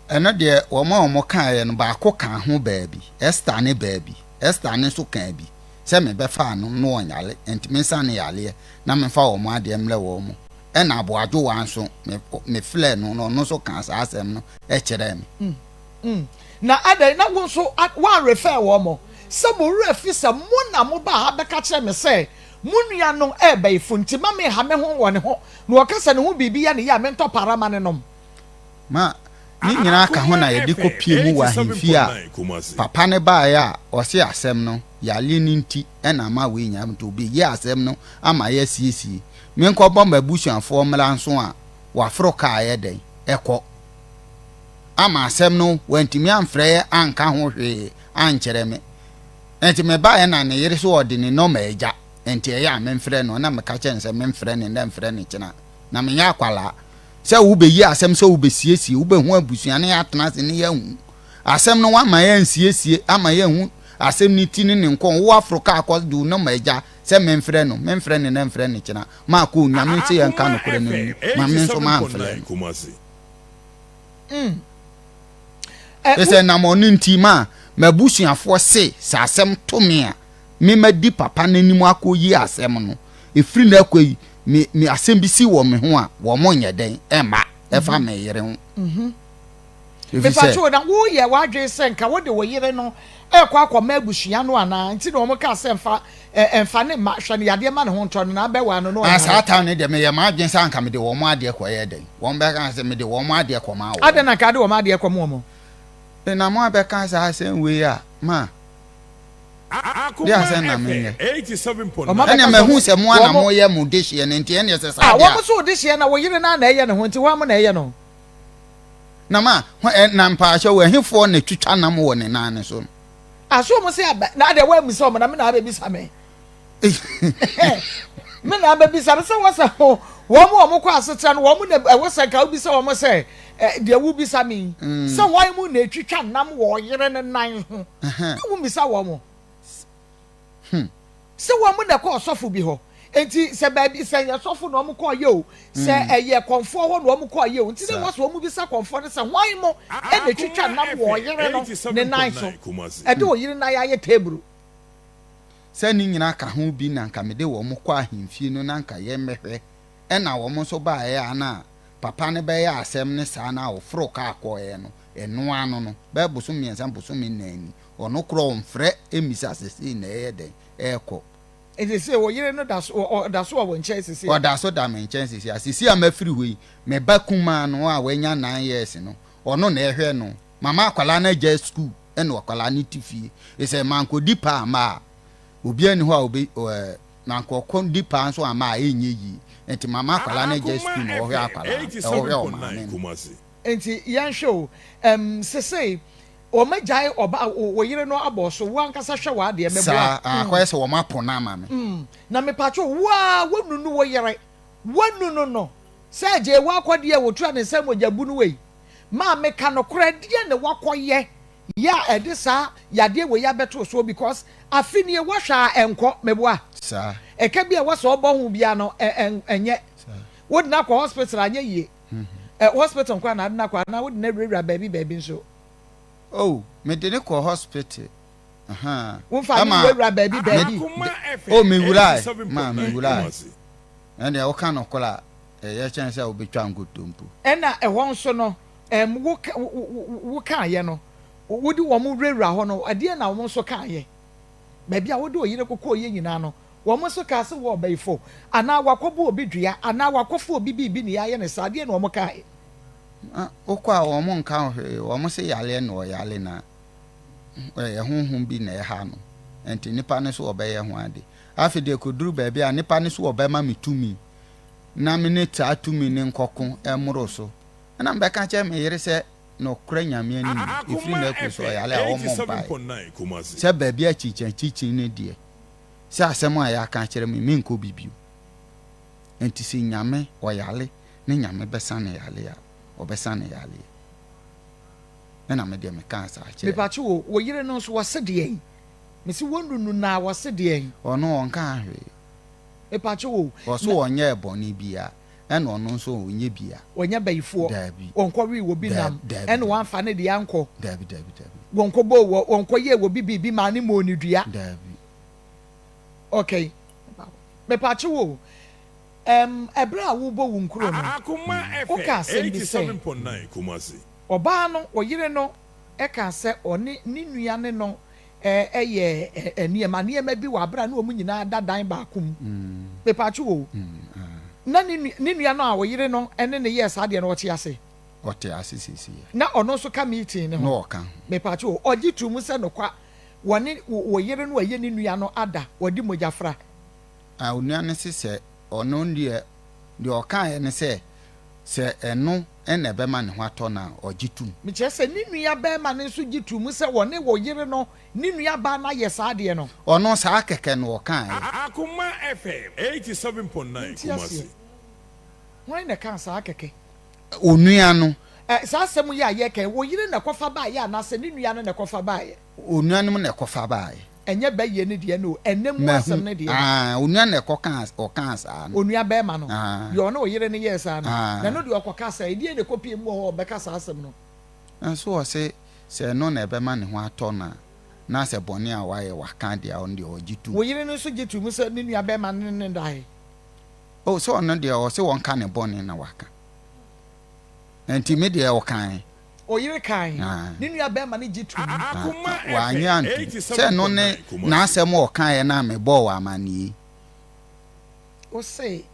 Ɛno deɛ wɔn a wɔkaeɛ no baako kaa ho baa bi, Esther ne baa bi, Esther no nso kaa bi sɛ mebɛfaa no na ɔnyare nti mensa no yareɛ na memfa wɔn adeɛ mmrɛ wɔn. Ɛna Aboadwowa nso me mefrɛɛ no na ɔno nso kaa saa asɛm no kyerɛɛ me. Mm. Na adɛn na wo nso woanrefɛɛ wɔn? Sɛ mo werɛ fi sɛ mo na mobaa ha bɛka kyerɛɛ me sɛ mo nua no rebɛyefo nti mma menha me ho wɔ ne ho, na ɔka sɛ ne ho biribi yɛ no yɛ a mentɔ para ma no nom. Ma ne nyinaa ka ho na Akoma yɛde FM kɔpie mu wɔ ahemfie a 87.9 Kumasi. papa no baeɛ a ɔse asɛm no yareɛ no nti na ama wei nyinaa nti ɔbɛyi asɛm no ama yɛasiesie. Menkɔbɔ m'abusuafoɔ mmra nso a waforo kaa yɛ dɛn ɛkɔ. Ama asɛm no wantumi amfrɛ yɛ anka ho hwee ankyerɛ me. Nti mebaeɛ na ne yere so ɔde ne nɔma agya nti ɛyɛ a memfrɛ no na meka kyerɛ no sɛ memfrɛ no nnɛ mfrɛ no kyena na menyɛ akwadaa. Sɛ wobɛyi asɛm sɛ wobɛsiesie wobɛhu abusua ne yɛatena ase ne yɛahu asɛm no woama yɛansiesie ama yɛahu asɛm no ti ne ne nkɔn wo aforo kaa kɔ de wo nɔma agya sɛ memfrɛ no memfrɛ no nnɛ mfrɛ no kyena maakɔ Onyame nse yɛnka Akoma nokorɛ no FM nni ma me nso mamfrɛ 87.9 no. Kumasi. Mm. Ɛ, wo. Sɛ nam ɔno nti ma m'abusuafoɔ se sɛ asɛm to me a me madi papa no anim akɔyi asɛm no, ɛfiri nnɛ kɔ yi, me, me asɛm bi si wɔ me ho a, wɔn nyɛ dɛn mma ɛfa me yere ho. Ɛfiri sɛ. Mepatwo na woyɛ w'adwene sɛ nka wode wo yere no rekɔ akɔma abusua no anaa? Nti na wɔn kaa sɛ mfa ɛ, mfa ne mma, hwɛ no yadeɛ ma ne ho ntɔ no na abɛwaa no na Ah, saa ɔnyare. time no deɛ meyɛ m'adwene sɛ anka mede wɔn adeɛ kɔyɛ dɛn? Wɔn bɛka sɛ mede wɔn adeɛ kɔmaa Adɛn wɔn. na nka wode wɔn adeɛ kɔma wɔn? Na mo abɛka saa asɛm wei a, ma. Deɛ Akoma asɛn na FM menyɛ. Wɔn 87.9 Ɛnneɛ abɛka sɛ mahu sɛ mo ara na wɔn, moyɛ mo dehyeɛ no nti, ɛnneɛ sɛ saa ah, deɛ wɔn a. nso wo dehyeɛ na wo yere no ara na ɛyɛ ne ho nti hwan mo na ɛyɛ no? Na ma, hɔ ɛ, na mpaakyɛw, ɛhefoɔ na ɛtwitwa nam wɔ ne nan no so no? Ah, so wɔn se aba, na adeɛ woammisa wɔn na me na abɛbisa me? Me na abɛbisa me sɛ wɔ sɛ ho wɔn a wɔkɔ asetra no wɔn na ɛwɔ sɛ nka wobisa wɔn sɛ deɛ wobisa me yi sɛ wɔn mu na ɛtwitwa nam wɔ ɔyere no nan ho na wommisa wɔn sɛ wɔn na ɛkɔ ɔsɔfo bi hɔ nti sɛ baabi sɛ ɛyɛ sɔfo na wɔn kɔɔ yɛ o sɛ ɛyɛ kɔnfoɔ hɔ na wɔn kɔɔ yɛ o nti na wɔ sɛ wɔn bisa kɔnfoɔ no sɛ wɔn mo na ɛtwitwa nam wɔ ɔyere no ne nan so ɛde ɔyere nan ayɛ teburu. Sɛ ne nyinaa ka ho bi na anka mede wɔn kɔ ahemfie no na anka yɛmmɛhwɛ. Ɛna wɔn nso baeɛ a na papa no bɛyɛ asɛm no saa no a ɔforoo kaa kɔeɛ no, ɛno ara no no, bɛyɛ bosome mmiɛnsa, bosome nnan ni, ɔno koraa ɔmfrɛ mmisa sɛ sei na ɛyɛ dɛn ɛrekɔ. Nti seesei wo yere no da so, ɔda so wɔ wo nkyɛn seesei a? Ɔda so da me nkyɛn seesei a. Seesei a mafiri hɔ yi, me ba kumaa no a wanya nine years no, ɔno na ɛhwɛ no. Mama akwadaa no agyae sukuu. ɛna akwadaa no te fie sɛ mankɔdi paa amma a obiara nni hɔ a obe ɛɛ mankɔkɔ di paa nso amma a ɛnyɛ yie nti mama akwadaa no agya Akoma sukuu na ɔhwɛ FM akwadaa no ɔhwɛ ɔmaame 87.9 no. Kumasi. Nti yɛnhwɛ o, ɛm sesei wɔagyae ɔba wo wo yere no abɔ so, wo ankasa hwɛ w'adeɛ mɛboa. Saa akɔyɛ sɛ wɔn apo no ama me. Mm, na mepatwo wo ara woanunu wo yere, woanunu no sɛ gyee woakɔdeɛ wotura ne nsa mogya bunu wei. Maame ka nokorɛ deɛn na wakɔyɛ yɛ a ɛde saa yadeɛ wei abɛto wo soɔ because afe nie woahwɛ a ɛnkɔ meboa Saa. ɛka bi a ɛwɔ sɛ ɔbɔ ho biara no ɛnyɛ Saa. wode no akɔ hospital anyɛ yie ɛ hospital nkoa na ade no akɔ anaa wode no awurawura baabi baabi nso. Oh, mede no kɔɔ hospital. Ahaa. Womfa ne Ɛma nwurawura baabi me baabi. Akoma oh FM mewurae, ma 87.9 mewurae. Kumasi. Ɛndeɛ woka nokorɛ a, ɛyɛ kyɛn sɛ wobɛtwa nkontompo. Ɛna ɛhɔ nso no, ɛm, wo, wo, wokaeɛ no, wode wɔn wurawura hɔ no, ɛdeɛn na wɔn nso kaeɛ? Baabi a wode oyere kokɔeɛ nyinaa no, wɔn nso kaa sɛ wɔ ɔbayifo, anaa wakɔbɔ obi dua, anaa wakɔfa obi biribi na yɛayɛ no saa, ɛdeɛn na wɔn kaeɛ? Na wokɔ a wɔn nka wo hwee, wɔn se yareɛ na ɔyare na ɛyɛ honhom bi na ɛha no, nti nipa no so ɔbɛyɛ ho ade. Afei deɛ ɛkɔduru baabi a nipa no so ɔbɛma me tumi na me ne saa tumi no nkɔko mmoro so. Ɛna mebɛka kyerɛ me yere sɛ nokorɛ Nyame anim no, ɛfiri Akoma nnɛ kɔ sɛ FM ɔyare a ɔmmɔ mpaeɛ. 87.9 Kumasi. Sɛ baabi a kyinkyinakyinkyin no deɛ, sɛ asɛm a yɛaka akyerɛ me, menkɔ bi bio. Nti sɛ Nyame ɔyare ne Nyame bɛsa no yare a, ɔbɛsa no yareɛ. Ɛna me deɛ mekaa saa kyerɛɛ no. Mepatwo o, wo yere no nso wɔse deɛn? Mese wɔnunu no a wɔse deɛn? Ɔno ɔnkaa hwee. Mepatwo o, Ɔse na. ɔnyɛɛ bɔne biaa, ɛna ɔno nso ɔnyɛ bia. Ɔnyɛ bayifoɔ, Daabi. ɔnkɔwee obi nam, Daabi, daabi, ɛna daabi. wamfa ne deɛ ankɔ. Daabi, daabi, daabi. Wɔnkɔbɔɔ wɔ, wɔnkɔyɛɛ obi biribi maa ne mmɔɔ no dua. Daabi. Okay. Mepatwo o, ɛm, ɛberɛ a worebɔ wo nkuro no, Akoma woka FM asɛm bi sɛ. 87.9 Kumasi. Ɔbaa no, ɔyere no kaa sɛ ɔne ne nua ne no yɛɛ nneɛma nneɛma bi wɔ abere a na wɔn nyinaa da dan baako mu. Mepatwo o, na ne nua ne nua no a ɔyere no ne no yɛɛ saa adeɛ no ɔte ase? Ɔte ase seesei. Na ɔno nso ka meeting no ho? Na ɔka ho. Mepatwo o, ɔgye too mu sɛ nokwa wɔne ɔyere no a ɛyɛ ne nua no ada, wɔde mogya fra? Ah, onua no se sɛ ɔno deɛ, deɛ ɔkaeɛ ne sɛ, sɛ ɛno na ɛbɛma ne ho atɔ no a, ɔgye tom. Mekyerɛ sɛ, ne nuabarima no nso gye tom sɛ ɔne ɔyere no ne nuabaa no ayɛ saa adeɛ no. Ɔno, saa kɛkɛ na ɔkaeɛ. Akoma FM 87.9 Mente aseɛ. Kumasi. Hwan na ɛkaa saa kɛkɛ? Onua no. Ɛ, saa asɛm yi a yɛreka yi, ɔyere na ɛkɔfa baeɛ anaasɛ ne nua no na ɛkɔfa baeɛ? Onuanom na ɛkɔfa baeɛ. Ɛnyɛ bayie no deɛ no o, ɛnɛ mu Mahu, asɛm no deɛ no. aah, onua na ɛkɔkaa, ɔkaa saa no. Onua barima no, Aah. deɛ ɔne ɔyere no yɛɛ saa no, Aah. na ɛno deɛ ɔkɔka sɛn? Ɛdeɛn na ɛkɔpie mu wɔ hɔ a ɔbɛka saa asɛm no? Nanso ɔse sɛ ɛno na ɛbɛma ne ho atɔ no a, na sɛ bɔne a wayɛ waka deɛ a, ɔno deɛ ɔgye tom. Wo yere no nso gye to mu sɛ ne nua barima no ne no dae? Oh, sɛ ɔno deɛ ɔse wɔnka ne bɔne na waka. Nti me deɛ ɔkae. Ɔyere kae, ne nua barima no gye toom. Akoma Wannye FM antom sɛ ɛno ne 87.9 Kumasi. n'asɛm a ɔkaeɛ no a mebɔɔ wo amanneɛ yi. Ose,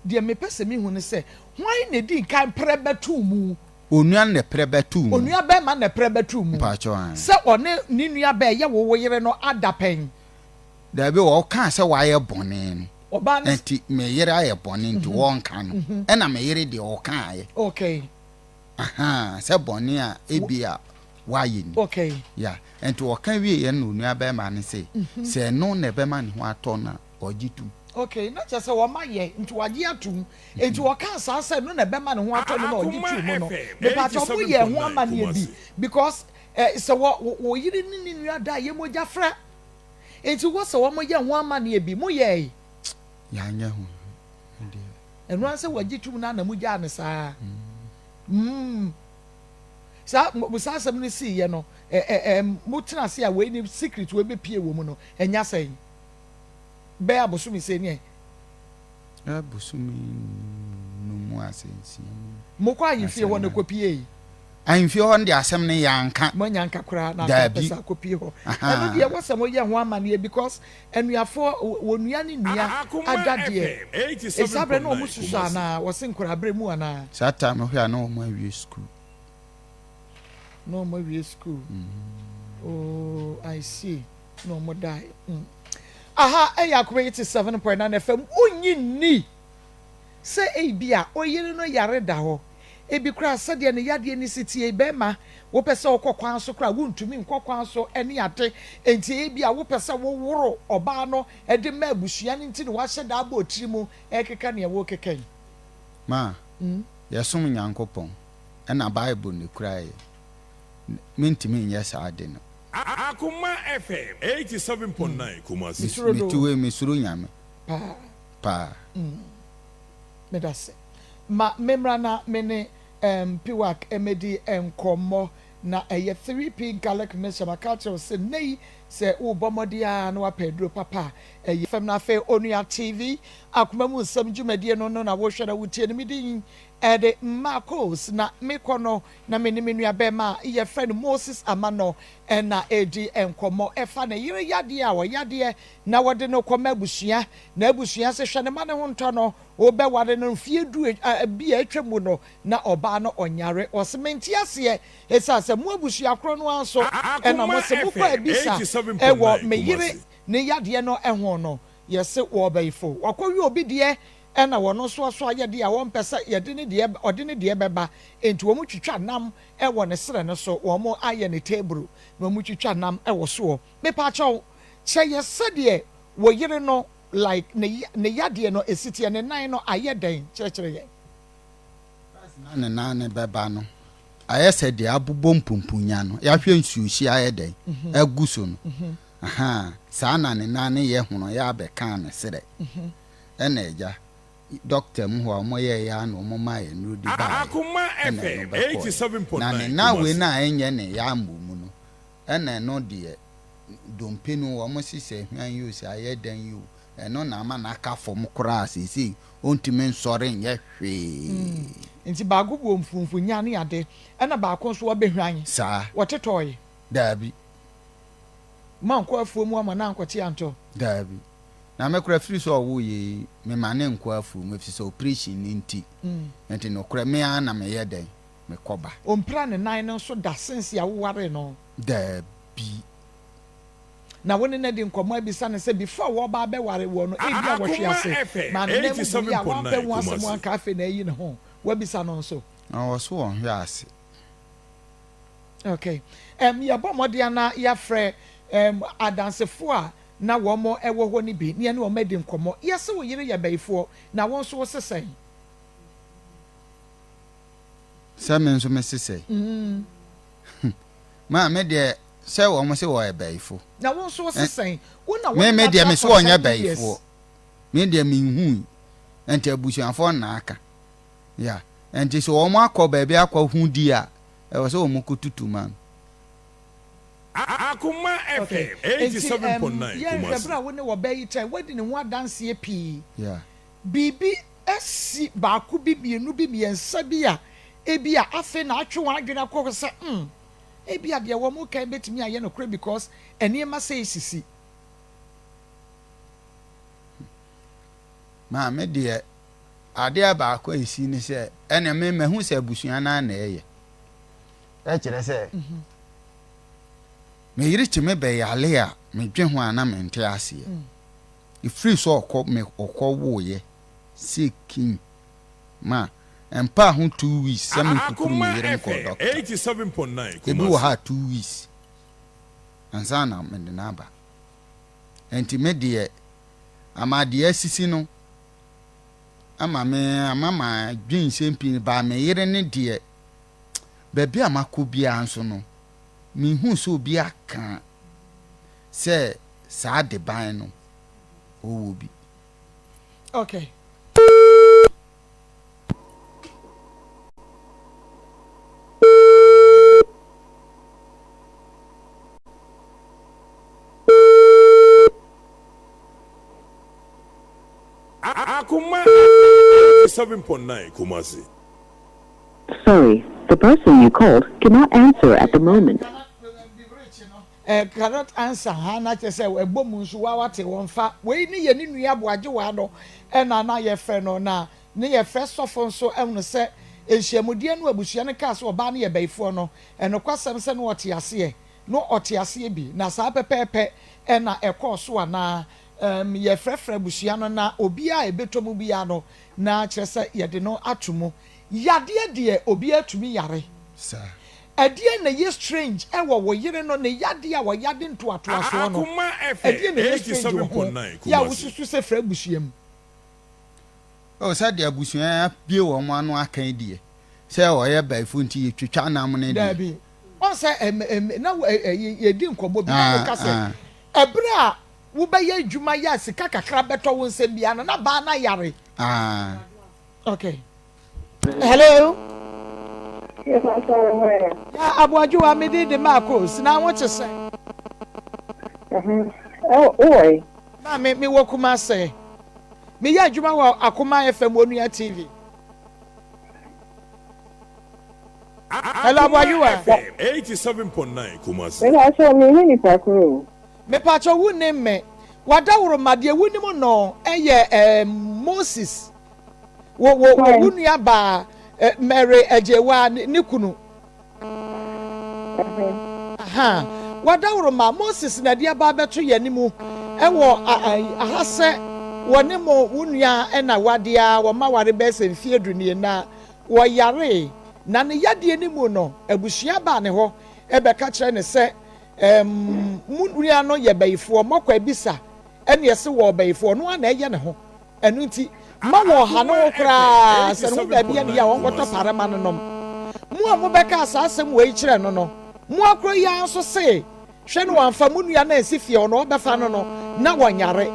Deɛ mepɛ sɛ mehu ne sɛ, hwan na ɛdii nkan prɛ bɛtoo mu? Onua no na ɛprɛ bɛtoo mu. Onua barima no na ɛprɛ bɛtoo mu. Mpakyɛw, ae. Sɛ ɔne ne nua baa ɛyɛ wo wo yere no ada pɛn. Dabi, ɔkaa sɛ wayɛ bɔne no. Ɔbaa no. Nti me yere ayɛ bɔne nti wɔnka no. Ɛna me yere deɛ ɔkaeɛ. Okay. Ahaa, sɛ bɔne a ebia wayɛ ni. Okay. Yeah. Nti ɔka wieɛ no na onua bɛrima no se, sɛ ɛno na ɛbɛma ne ho atɔ no a, ɔgye tom. Okay, na kyerɛ sɛ wɔma yɛ, nti wagye atom. Nti ɔkaa saa sɛ ɛno na ɛbɛma ne ho atɔ no na ɔgye Akoma too mu no, FM mepaakyɛw mo yɛɛ ho 87.9 amaneɛ bi Kumasi. because eh, sɛ wɔ, wɔ, wɔ yere ne ne nua da a, yɛ mogya fra. Nti wɔ sɛ wɔn yɛ ho amaneɛ bi, mo yɛɛe? Yɛanyɛ ho hwee, me deɛ. Ɛno ara sɛ wagye tom no ara na mo gyaa no saa. Mm. Saa, mo, saa asɛm no siiɛ no, ɛ, ɛ, ɛ, mo tena ase a wei ne secret wei bɛpie wɔ mu no, ɛnya sɛn? Bɛyɛ abosome sei ne ɛ? Bɛyɛ bosome num ase nsia mu. Mokɔ ahemfie hɔ na ɛkɔpiei? Ahemfie hɔ no deɛ asɛm no yɛanka. Moannya nka koraa na anka mopɛ Daabi. sɛ akɔpie hɔ. Ɛno Ahaa. deɛ ɛwɔ sɛ moyɛ ho amanneɛ because anuafoɔ, onua ne nua Akoma ada deɛ, FM saa berɛ no wɔn 87.9 susua Kumasi. anaa? Wɔse nkwadaa berɛ mu anaa? Saa time no hwɛ a na wɔn awie school. Na wɔn awie school. Oh, I see. Na wɔn dae. Mm. Aha ɛyɛ Akoma 87.9 FM. Wonnye nni sɛ ebia oyere no yare da hɔ. Ebi koraa sɛdeɛ ne yadeɛ no si teɛ yi, bɛrima, wopɛ sɛ wokɔ kwan so koraa a, wontumi nkɔ kwan so ne ade. Enti ebia wopɛ sɛ woworo ɔbaa no de ma abusua no nti na woahyɛ da abɔ tiri mu rekeka nea worekeka yi. Ma, yɛsom Nyankopɔn, ɛna Bible na ekura yɛn. Mentumi nyɛ saa ade no. Akoma FM 87.9 Kumasi. Mesuro Mete do hɔ yi, mesuro Nyame paa. paa. Medase. Ma memmra na me ne Mpiwak mmɛdi nkɔmmɔ. Na ɛyɛ 3P Garlic Mixture. Maka akyerɛ wo sɛ nnɛ yi sɛ worebɔ mmɔden ara na woapɛ aduro papa a, ɛyɛ. Fam. Na afei Onua TV, Akoma Mu Nsɛm dwumadie no no na wohwɛ na wotie no. Me din de Marcos, na mekɔ no na me ne me nua bɛrima a yɛfrɛ no Moses Amanor na ɛredi nkɔmmɔ ɛfa ne yere yadeɛ a ɔyadeɛ na wɔde no kɔma abusua, na abusua se hwɛ no ma ne ho ntɔ no, wobɛware no mfeɛ du bi a atwa mu no na ɔbaa no ɔnyare. Ɔse mente aseɛ ɛsiane sɛ mo abusua korɔ no ara nso na Akoma mose mokɔ FM abisa wɔ 87.9 me yere Kumasi. ne yadeɛ no ho no yɛse wɔɔbɛyifo wakɔwe obi deɛ ɛna wɔno nso aso ayɛ deɛ a wɔmpɛ sɛ yɛde ne deɛ ɔde ne deɛ bɛba enti wɔn twitwa nam wɔ ne serɛ no so wɔn ayɛ ne table na wɔn twitwa nam wɔ soɔ mepaakyɛw kyerɛ yɛ sɛdeɛ wo yere no like ne ne yadeɛ no ɛsiteɛ ne nan no ayɛ dɛn kyerɛkyerɛ yɛn. First na ne nan no bɛba no ayɛ sɛ deɛ abobɔ mpumpunya no yɛahwɛ nsuohyi ayɛ dɛn agu so no ahaa saa na ne nan no yɛ hono yɛ abɛkaa ne serɛ ɛna agya doctor mu hɔ a wɔn yɛɛ yɛ a na wɔn maa yɛ nnuro de baeɛ Akoma ɛna ɛno FM bɛkɔɛ na ne 87.9 nan wei Kumasi. no a ɛnyɛ ne ya mmɔ mu no ɛna ɛno deɛ dompe no wɔn se sɛ hwan yi o sɛ ayɛ dɛn yi o ɛno na ama no aka fam koraa seesei ɔntumi nsɔre nyɛ hwee. Nti baako wɔ mfumfunyaa ne ade ɛna baako nso abɛhwan. Saa. Wɔtetɔɔe? Daabi. Moankɔ afuo mu amma no ankɔte antɔ? Daabi. Na me koraa firi sɛ ɔwoo yɛ yi mema no nkɔ afuo mu ɛfiri sɛ operation no nti. Nti nokorɛ me ara na meyɛ dɛn mekɔ ba. Ɔmpira ne nan no nso da since a wowaree no? Daabi. Na wo ne no adi nkɔmmɔ abisa no sɛ before wɔreba abɛware woɔ no ebia wɔhwe Akoma ase FM maa ne nan mu buiɛ a wampɛ 87.9 ho asɛm Kumasi. anka afei na ayi ne ho. Woabisa no nso? Na ɔwɔ so ɔnhwe ase. Okay. Um, yɛbɔ mmɔden na yɛafrɛ um, adansefoɔ a na wɔn wɔ hɔ no bi na yɛne wɔn adi nkɔmmɔ. Yɛse wo yere yɛ bayifoɔ, na wo nso wose sɛn? Sɛ me nso mese sɛn? Mm. Maa me deɛ sɛ wɔn se wɔyɛ bayifo. Na wo nso wose sɛn? Wo na wo Me ne me no deɛ atra me se for wɔnyɛ 30 years. bayifoɔ. Me deɛ menhui. Nti abusuafoɔ na aka. Yeah. Nti sɛ wɔn akɔ baabi akɔ hu di a, ɛwɔ sɛ wɔn kɔ tutu ma no. Akoma Okay. FM Nti um, 87.9 yɛnhwɛ Kumasi. berɛ a wo ne ɔbaa yi trae, woadi ne ho adanseɛ pii. Yeah. Biribi asi baako bi, mmienu bi, mmiɛnsa bi a ebia afei na atwe wɔn adwene akɔ hɔ sɛ, hmm, ebia deɛ wɔreka yi bɛtumi ayɛ nokorɛ because nneɛma sei sisi. Maame deɛ, adeɛ baako a ɛsi ne sɛ, ɛnna me mahu sɛ abusua no ara na ɛyɛ. Ɛkyerɛ sɛ, me yere tumi bɛyare a, medwe ho a na mente aseɛ. Ɛfiri sɛ ɔkɔ me ɔkɔ woeɛ sɛ king ma ɛmpaa ho 2 weeks sɛ menkukuru me Akoma yere nkɔɔ FM doctor. 87.9 Ebi wɔ Kumasi. ha a 2 weeks ansa na mede no aba. Nti me deɛ ama deɛ asisi no ama me ama ma dwen nsɛm pii baa me yere ne deɛ baabi a makɔ biara nso no mehu sɛ obi aka sɛ saa deban no ɔwɔ bi. Okay. Akoma FM 87.9 Kumasi. Sorry, the person you called cannot answer at the moment. Cannot answer ha na kyerɛ sɛ ɛbɔ mu nso wa wate wɔn fa wei ne yɛ ne nua aboagyewa no ɛna na yɛfrɛ no na ne yɛfrɛ sɔfo nso ɛhunu sɛ nhyiamudeɛ no abusua no kaa sɛ ɔbaa no yɛ bɛyifoɔ no ɛnokwasɛm sɛ no ɔte aseɛ no ɔte aseɛ bi na saa pɛpɛɛpɛ ɛna ɛkɔɔ so anaa yɛfrɛfrɛ abusua no na obiara a ɛbɛtɔ mu biara no na kyerɛ sɛ yɛde no ato mu yadeɛ deɛ obiara tumi yare Saa. ɛdeɛ na ɛyɛ strange ɛwɔ wo yere no ne yadeɛ a wɔyade ntoatoasoɔ no Akoma ɛdeɛ FM na ɛyɛ strange wɔ ho 87.9 yɛ a Kumasi. wosusu sɛ frɛ abusua mu O sɛdeɛ abusua abie wɔn ano aka yi deɛ sɛ ɔyɛ bɛyifo nti yɛtwitwa nam no deɛ. Daabi ɔn sɛ ɛm ɛm na wo ɛ ɛ yɛdi nkɔmmɔ bi na Ah, woka sɛ ah. ɛberɛ a wobɛyɛ adwuma yɛ a sika kakra bɛtɔ wo nsɛm biara no na baa no ayare. Ah. Okay. Hello. Mepakyɛw wo hwan a? Ya Aboadwowa, me din de Marcos, na wo te sɛn? Ɛhɛn, ɛwɔ, wowɔ he? Maame, me wɔ Kumase. Me yɛ adwuma wɔ Akoma FM Onua TV. Hello Akoma Aboadwowa. FM 87.9 Kumasi. Mepakyɛw, menhu nipa koro o. Mepakyɛw wo nim me? W'adaworoma, deɛ wo nim no yɛ eh, Moses. Wo wo wo wo nua baa eh, Mary Agyewa ne, ne kunu. Aha. W'adaworoma, Moses na ɛde aba abɛto yɛn anim wɔ aha sɛ wɔne mo wo nua na wade a wɔma ware bɛyɛ sɛ mfeɛ du nie na wɔyaree na ne yadeɛ no mu no abusua baa ne hɔ bɛka kyerɛ ne sɛ ɛm mo nua no yɛ bayifoɔ mɔkɔ abisa ɛne ɛse wɔ ɔbayifoɔ ɔno ara na ɛyɛ ne ho Ɛno nti, mma wɔnnha ne ho koraa sɛ ne ho baabi yɛ no yie a, ɔnkɔtɔ pare ma no nom. Mo a mobɛkaa saa asɛm wei kyerɛɛ no no, mo ara koro yi ara nso se, Hwɛ na wɔamfa mo nua no ansi fie hɔ na wɔbɛfa no no, na wɔnyare.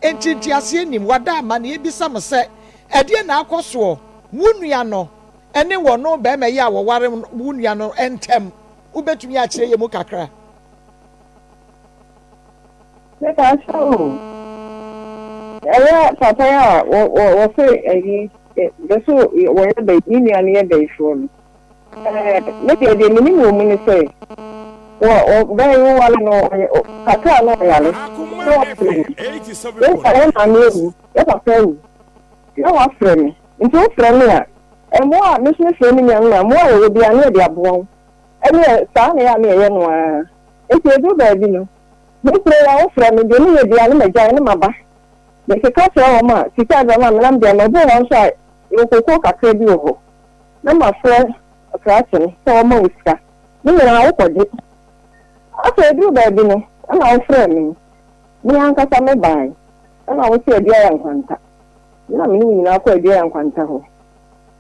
Enti nteaseɛ nnim. Wɔada amanneɛ bisa mo sɛ, Ɛdeɛn na akɔ soɔ wo nua no ne wɔno barima yi a wɔware wo nua no ntam? Wobɛtumi akyerɛ yɛn mu kakra? Mepakyɛw o, ɛyɛ papa yi a wɔ wɔ wɔse ɛyi bɛ so wɔyɛ bɛ ne nua no yɛ bɛyifoɔ no. Ɛɛ me deɛ deɛ menim wɔ mu ne sɛ wɔ wɔ bɛn wowale no ɔyɛ kakra na ɔyare Akoma na wafrɛ FM me. Yɛ yɛ maame 87.9 awu, yɛ papa awu na wafrɛ me. Nti wofrɛ me a mmoa a me nso mefrɛ me nua no na mmoa a yɛwɔ biara na yɛde aboa wo. Ɛneɛ saa na ɛyɛ a na yɛyɛ no ara. Enti ɛduru baabi no, me frɛ yi a wofrɛ me, deɛ meyɛ biara no magyae na maba. Mekeka kyerɛ wɔn a, sika a ɛbɛma me na mede ama. Ebi wɔ hɔ nso a, yɛwɔ kokoo kakra bi wɔ hɔ, na mafrɛ krakye no sɛ ɔmma wo sika. Ne nyinaa wokɔgye. Afei ɛduru baabi no, ɛna wofrɛɛ me. Me ankasa mebae, ɛna wose Aduaya Nkwanta. Me na me ne wo nyinaa kɔɔ Aduaya Nkwanta hɔ.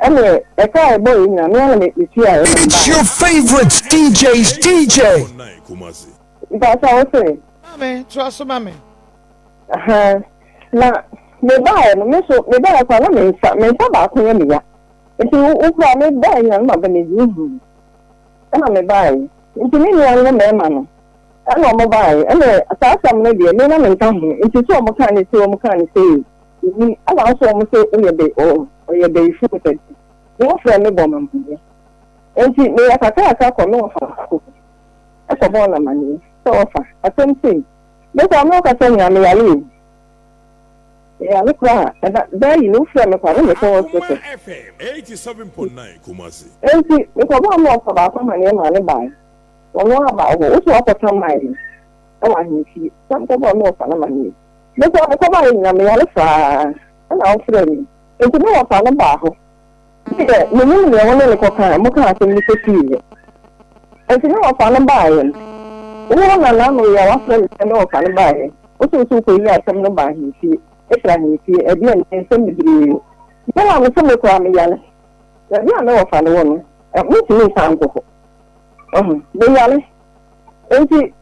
Ɛneɛ, ɛka a ɛbɔeɛ nyinaa, me ara na metuaeɛ na It's mebaeɛ. your favorite DJ's DJ. 87.9 Kumasi. Mpakyɛ wo se? Maame, toa so ma me. Ahaa, na mebaeɛ no, me nso mebaeɛ koraa na me nsa, me nsa baako yɛ me ya. Nti wo wo koraa mebaeɛ nyinaa na maba me huhuu. Ɛna mebaeɛ. Nti me nuanom mmarima no, ɛna wɔn baeɛ. Ɛna saa asɛm no deɛ, me na menka ho. Nti sɛ wɔn kaa no sei, wɔn kaa no sei, mennim. Ɛna nso wɔn se woyɛ bɛ, ɔ, ɔyɛ bayifo sɛ deɛ. Wɔfrɛ me bɔ me amaneɛ. Nti meyɛ kakrakra kɔ me wɔfa baako hɔ. Ɛkɔbɔɔ no amaneɛ sɛ wɔfa, asɛm sei. Me koraa me ɔkasa nyinaa me yare o. Me yare koraa ɛda daa yi no wofrɛ me koraa na mekɔ Akoma hospital. FM 87.9 Kumasi. Enti mekɔbɔɔ me wɔfa baako amaneɛ maa no bae. Ɔno ara baa hɔ. Wose wakɔka mae no ɛwɔ ahemfie. Sɛ mekɔbɔɔ me wɔfa no amaneɛ. Me koraa mekɔbaeɛ nyinaa me yare saa ɛna wofrɛɛ me. Enti me wɔfa no baa hɔ. Me deɛ, mennim deɛ wo ne no kɔkaeɛ, mokaa asɛm no kɔsiiɛ. Enti me wɔfa no baeɛ no, wo na n'ano yɛ a woafrɛ me sɛ me wɔfa no baeɛ, wo se wo se wokɔyii asɛm no baa ahemfie, ɛfiri ahemfie, ɛdeɛn ne nsɛm bebree. Me na mese me koraa meyare, baabi a me wɔfa no wɔ no, mentumi nsan nkɔ hɔ. Wahu, meyare. Enti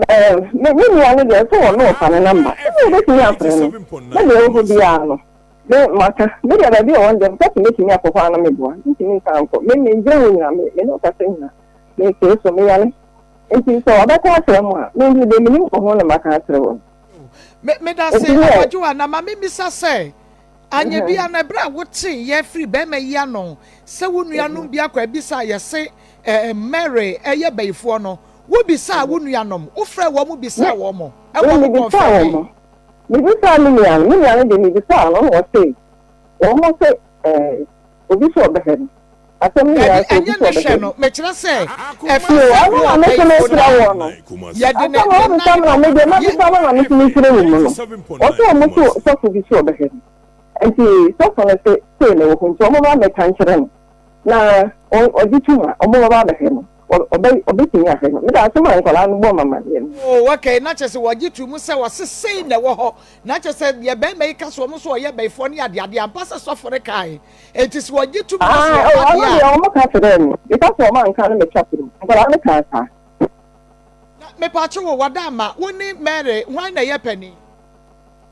ɛɛ, me me nua no deɛ, sɛ wɔ me wɔfa no namba, Akoma sɛ wobɛtumi FM afrɛ no, na 87.9 deɛ ɛwɔ hɔ Kumasi. biara no, Me, maka. Me deɛ baabi a ɔwɔ no deɛ, mepɛ sɛ mɛtumi akɔ hɔ ara na meboa. Mentumi nsan nkɔ. Me, mengyina hɔ nyina, me, me ne wo kasa nyina, metee so, meyare. Nti sɛ ɔbɛka akyerɛ mo a, me nso deɛ menim wɔ ho na maka akyerɛ wɔn. Me, medase, Nti deɛ. Abɔdwowa, na ma memmisa sɛ, anyɛ bi a na ɛberɛ a wotee yɛ firi bɛrima yi ano sɛ wo nuanom bi akɔ abisa a yɛse eh, Mary yɛ bayifoɔ no, wobisaa wo nuanom, wofrɛɛ wɔn bisaa Me, wɔn, me, ɛwɔ mo mebisaa kɔnfɛmee? wɔn. Mebisaa me nua no, me nua no deɛ mebisaa no na ɔse wɔn se ɛɛ obi sɛ ɔbɛhwɛ no. Asɛm no Dabi, nyinaa sɛ obi ɛnyɛ sɛ ne ɔbɛhwɛ hwɛ no. no, mekyerɛ sɛ Akoma ɛfa Yoo, sɛ ɛno wo na me nso ɔbɛyifo mekyerɛ no wɔn no. yɛde ne Asɛm a ne wobisa nan me na me deɛ yɛ. mabisa no na me nso mekyerɛ wo mu no. Wɔse wɔn se sɔfo bi sɛ ɔbɛhwɛ no. Nti sɔfo no se sei na ɛwɔ hɔ nti wɔn mmra mmɛka nkyerɛ no na ɔgye tom a wɔn bɛba abɛhwɛ no. Ɔbɛ ɔbɛtumi ahwɛ no. Meda asɛm a nkwadaa no bɔɔ me amaneɛ no. Oh okay, na kyerɛ sɛ wɔgye to mu sɛ wɔse sei na ɛwɔ hɔ, na kyerɛ sɛ deɛ barima yi ka sɛ wɔn nso wɔyɛ bayifoɔ ne adeade, ampa sɛ sɔfo no kae, enti sɛ wɔgye to mu na sɛ Ah, oh, wɔba ɔno deɛ deɛ a. wɔn ka kyerɛɛ me, because wɔn anka no metwa to mu, nkwadaa no kaa saa. Na mepatwo wo, Wadaama, wo ne Mary hwan na ɛyɛ panin?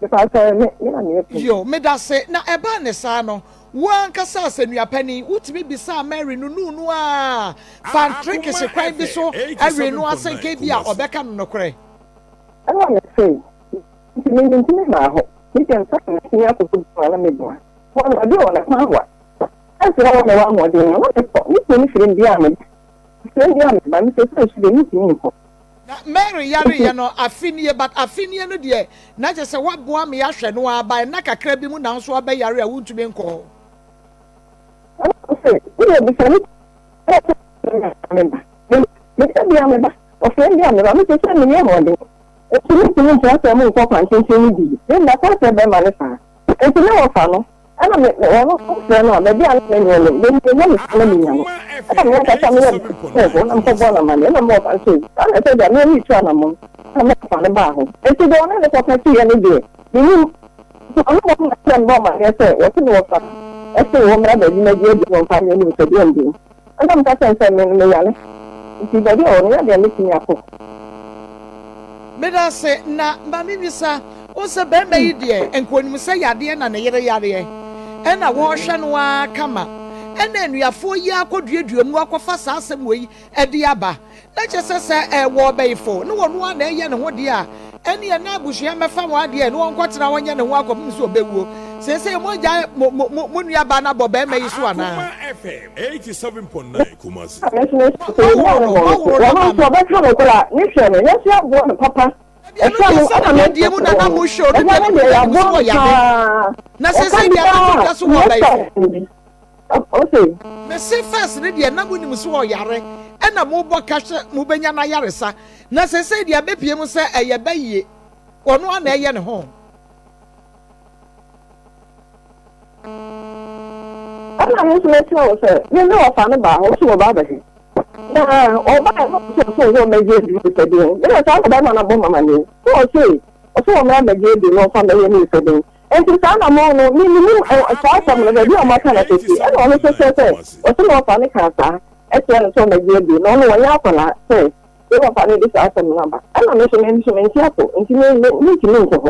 Mepatwo me, me na meyɛ panin. Yo, medase, na ɛbaa ne saa no, Wo ankasa asɛnnua panin, wotumi bisaa Mary nunuu no ara faa ntirekese kwan bi so wee no asɛnka ebia ɔbɛka no nokorɛ. Ɛnna mese, Enti me mintumi mmaa hɔ. Me deɛ nsa na matumi akɔbɔ bi mu a na meboa. Hɔ no, ɔde wɔ n'akwan wa. Ɛnso na mewɔ ahoɔden no, na mekɔ. Me kunu no frɛ me biara a meba. Ɔfrɛ me biara a meba. Me seesei nso deɛ mentumi nkɔ. Na Mary yareɛ no afe nie but afe nie no deɛ na kyerɛ sɛ woaboa me ahwɛ no ara by nna kakra bi mu na wo nso abɛyare a wontumi nkɔ hɔ. Ɛna ɔse, wodeɛ bisa ne kunu sɛ ɔfrɛ me a meba. Meda biara meba. Ɔfrɛ me biara meba. Me seesei menni ahoɔden. Enti mentumi ntra sɛ monkɔ kwan tenten no bi. Me mma ka kyerɛ bɛrima no saa. Enti me wɔfa no, ɛna me, me, ɔno nso frɛ no a, baabi a na manyɛ no, me, menya me sika na menya no. Ɛna me ankasa meyɛ kɔɔ hɔ na mekɔbɔɔ no amanneɛ, ɛna me wɔfa no sɛ, saa na ɛsɛ deɛ, me meretu anammɔn. Ɛna me wɔfa no baa hɔ. Enti deɛ ɔne no kɔka siiɛ no deɛ, mennim. Nti ɔno mmom na ɛkyerɛ me bɔɔ amanneɛ sɛ, wɔse me wɔfa no se wɔmmra baabi mmɛgye aduane wɔ mfa nyɛ ne nipadua mu den. Ɛnna meka kyerɛɛ no sɛ, Me no, meyare, enti baabi a ɔwɔ no, nyɛ deɛ mɛtumi akɔ. Meda ase, na ma memmisa wo sɛ, barima yi deɛ, nka ɔnim sɛ yadeɛ na ne yere yareɛ, ɛnna wɔrehwɛ no ara kama, ɛnna anuafoɔ yi ara kɔduadua mu akɔfa saa asɛm wei de aba. Na kyerɛ sɛ, sɛ ɛwɔ ɔbɛyifo ne ɔno ara na ɛyɛ ne ho deɛ a, ɛnneɛ na abusua mmɛfa wɔn adeɛ na wɔnkɔtena hɔ nyɛ ne ho akɔpem sɛ ɔbɛwuo. Seesei moagyae mo, mo, mo, mo nuabaa no abɔ barima yi so anaa? Akoma FM 87.9 Kumasi. Moahoro no, moahoro no ama no. Dabi, ɛno deɛ sɛ na deɛ mu na na mohwɛ o, no deɛ na monim sɛ ɔyare. Na seesei deɛ abɛto dwa so wɔ ɔbɛyifo. Ose. Mese first no deɛ na monim sɛ ɔyare ɛna mobɔ ka sɛ mobɛnya no ayaresa na sesei deɛ abɛpie mu sɛ ɛyɛ bɛyie ɔno ara na ɛyɛ ne ho. Ɛna me nso mekyerɛ wo sɛ me ne ɔfa no baa hɔ ɔse wɔba abɛhwɛ na ɔbaeɛ no ɔse ɔse ɔwɔ mmɛgye aduro sɛ deɛn me na saa na bɛrima no abɔ m'amaneɛ sɛ ɔse ɔse wɔmmra mmɛgye aduro na ɔmfa mmɛyɛ ne sɛ deɛn Enti saa anammɔn no, me mennim saa asɛm no, baabi a wɔaka no akɔsi. Ɛna ɔno nso kyerɛ sɛ, ɔse ne wɔfa no kaa saa kyerɛɛ no sɛ ɔmmɛgye aduro, na ɔno ɔnyɛ akwadaa sɛ ne wɔfa no de saa asɛm no aba. Ɛna me nso, me nso mente apo, nti me, me, mentumi nkɔ hɔ.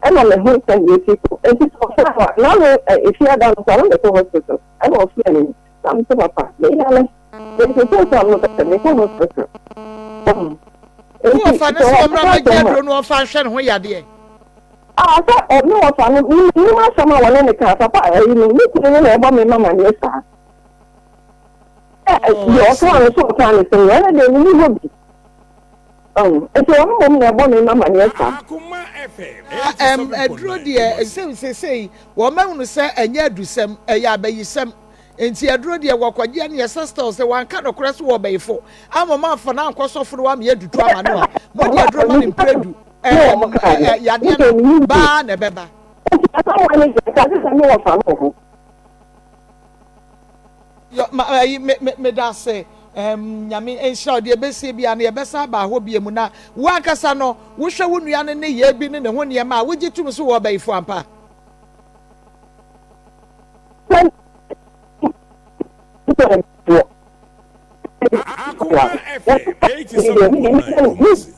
Ɛna me ho sɛdeɛ ɛsi kɔ. Enti sɛ ɔfrɛ no a, na me, Efiada no koraa na mekɔ hospital. Ɛna ɔfrɛɛ me, na mese, papa, meyare. Enti seesei a meka sɛ mekɔ hospital. Wahu? Wo Enti wɔfa no sɛ sɛ wɔka ɔmmra mmɛgye asɛm a, aduro no ɔmfa nhwɛ ne ho yadeɛ. Ah, sɛ ɔne wɔfa no, mennim asɛm a wɔne no kaa, papa ayi no, me kunu no na ɛbɔ me mamaneɛ saa. Ɛ, Oh, deɛ I ɔkaa see. no sɛ ɔkaa no sɛn, ɛno deɛ menni hɔ bi. Ɔho, nti ɔno mmom na ɛbɔ me mamaneɛ saa. Akoma FM Na ɛm, aduro 87.9 deɛ, Kumasi. sɛ seesei wɔahunu sɛ ɛnyɛ adusɛm, ɛyɛ abayisɛm. Nti aduro deɛ wɔkɔgye ɛne ɛsɛ still sɛ wanka nokorɛ so wɔ ɔbɛyifo ama mo amfa no ankɔ sɔfo no wameyɛ dutu ama no a, mode aduro ma no mprɛdu. Ɛɛ yadeɛ no baa na ɛbɛba. Nti asamoah no deɛ nka sɛ me wɔfa no wɔ hɔ. Yɔ ma ɛyi me me meda ase ɛɛm nyame nhyira wo deɛ ɛbɛsie biara no yɛbɛsan aba hɔ bie mu na wo ankasa no wohwɛ wo nua no nneyɛɛ bi ne ne ho nneɛma a wogye tom so wɔ ɔbɛyifo ampa. Sɛ Akoma FM 87.9 Kumasi.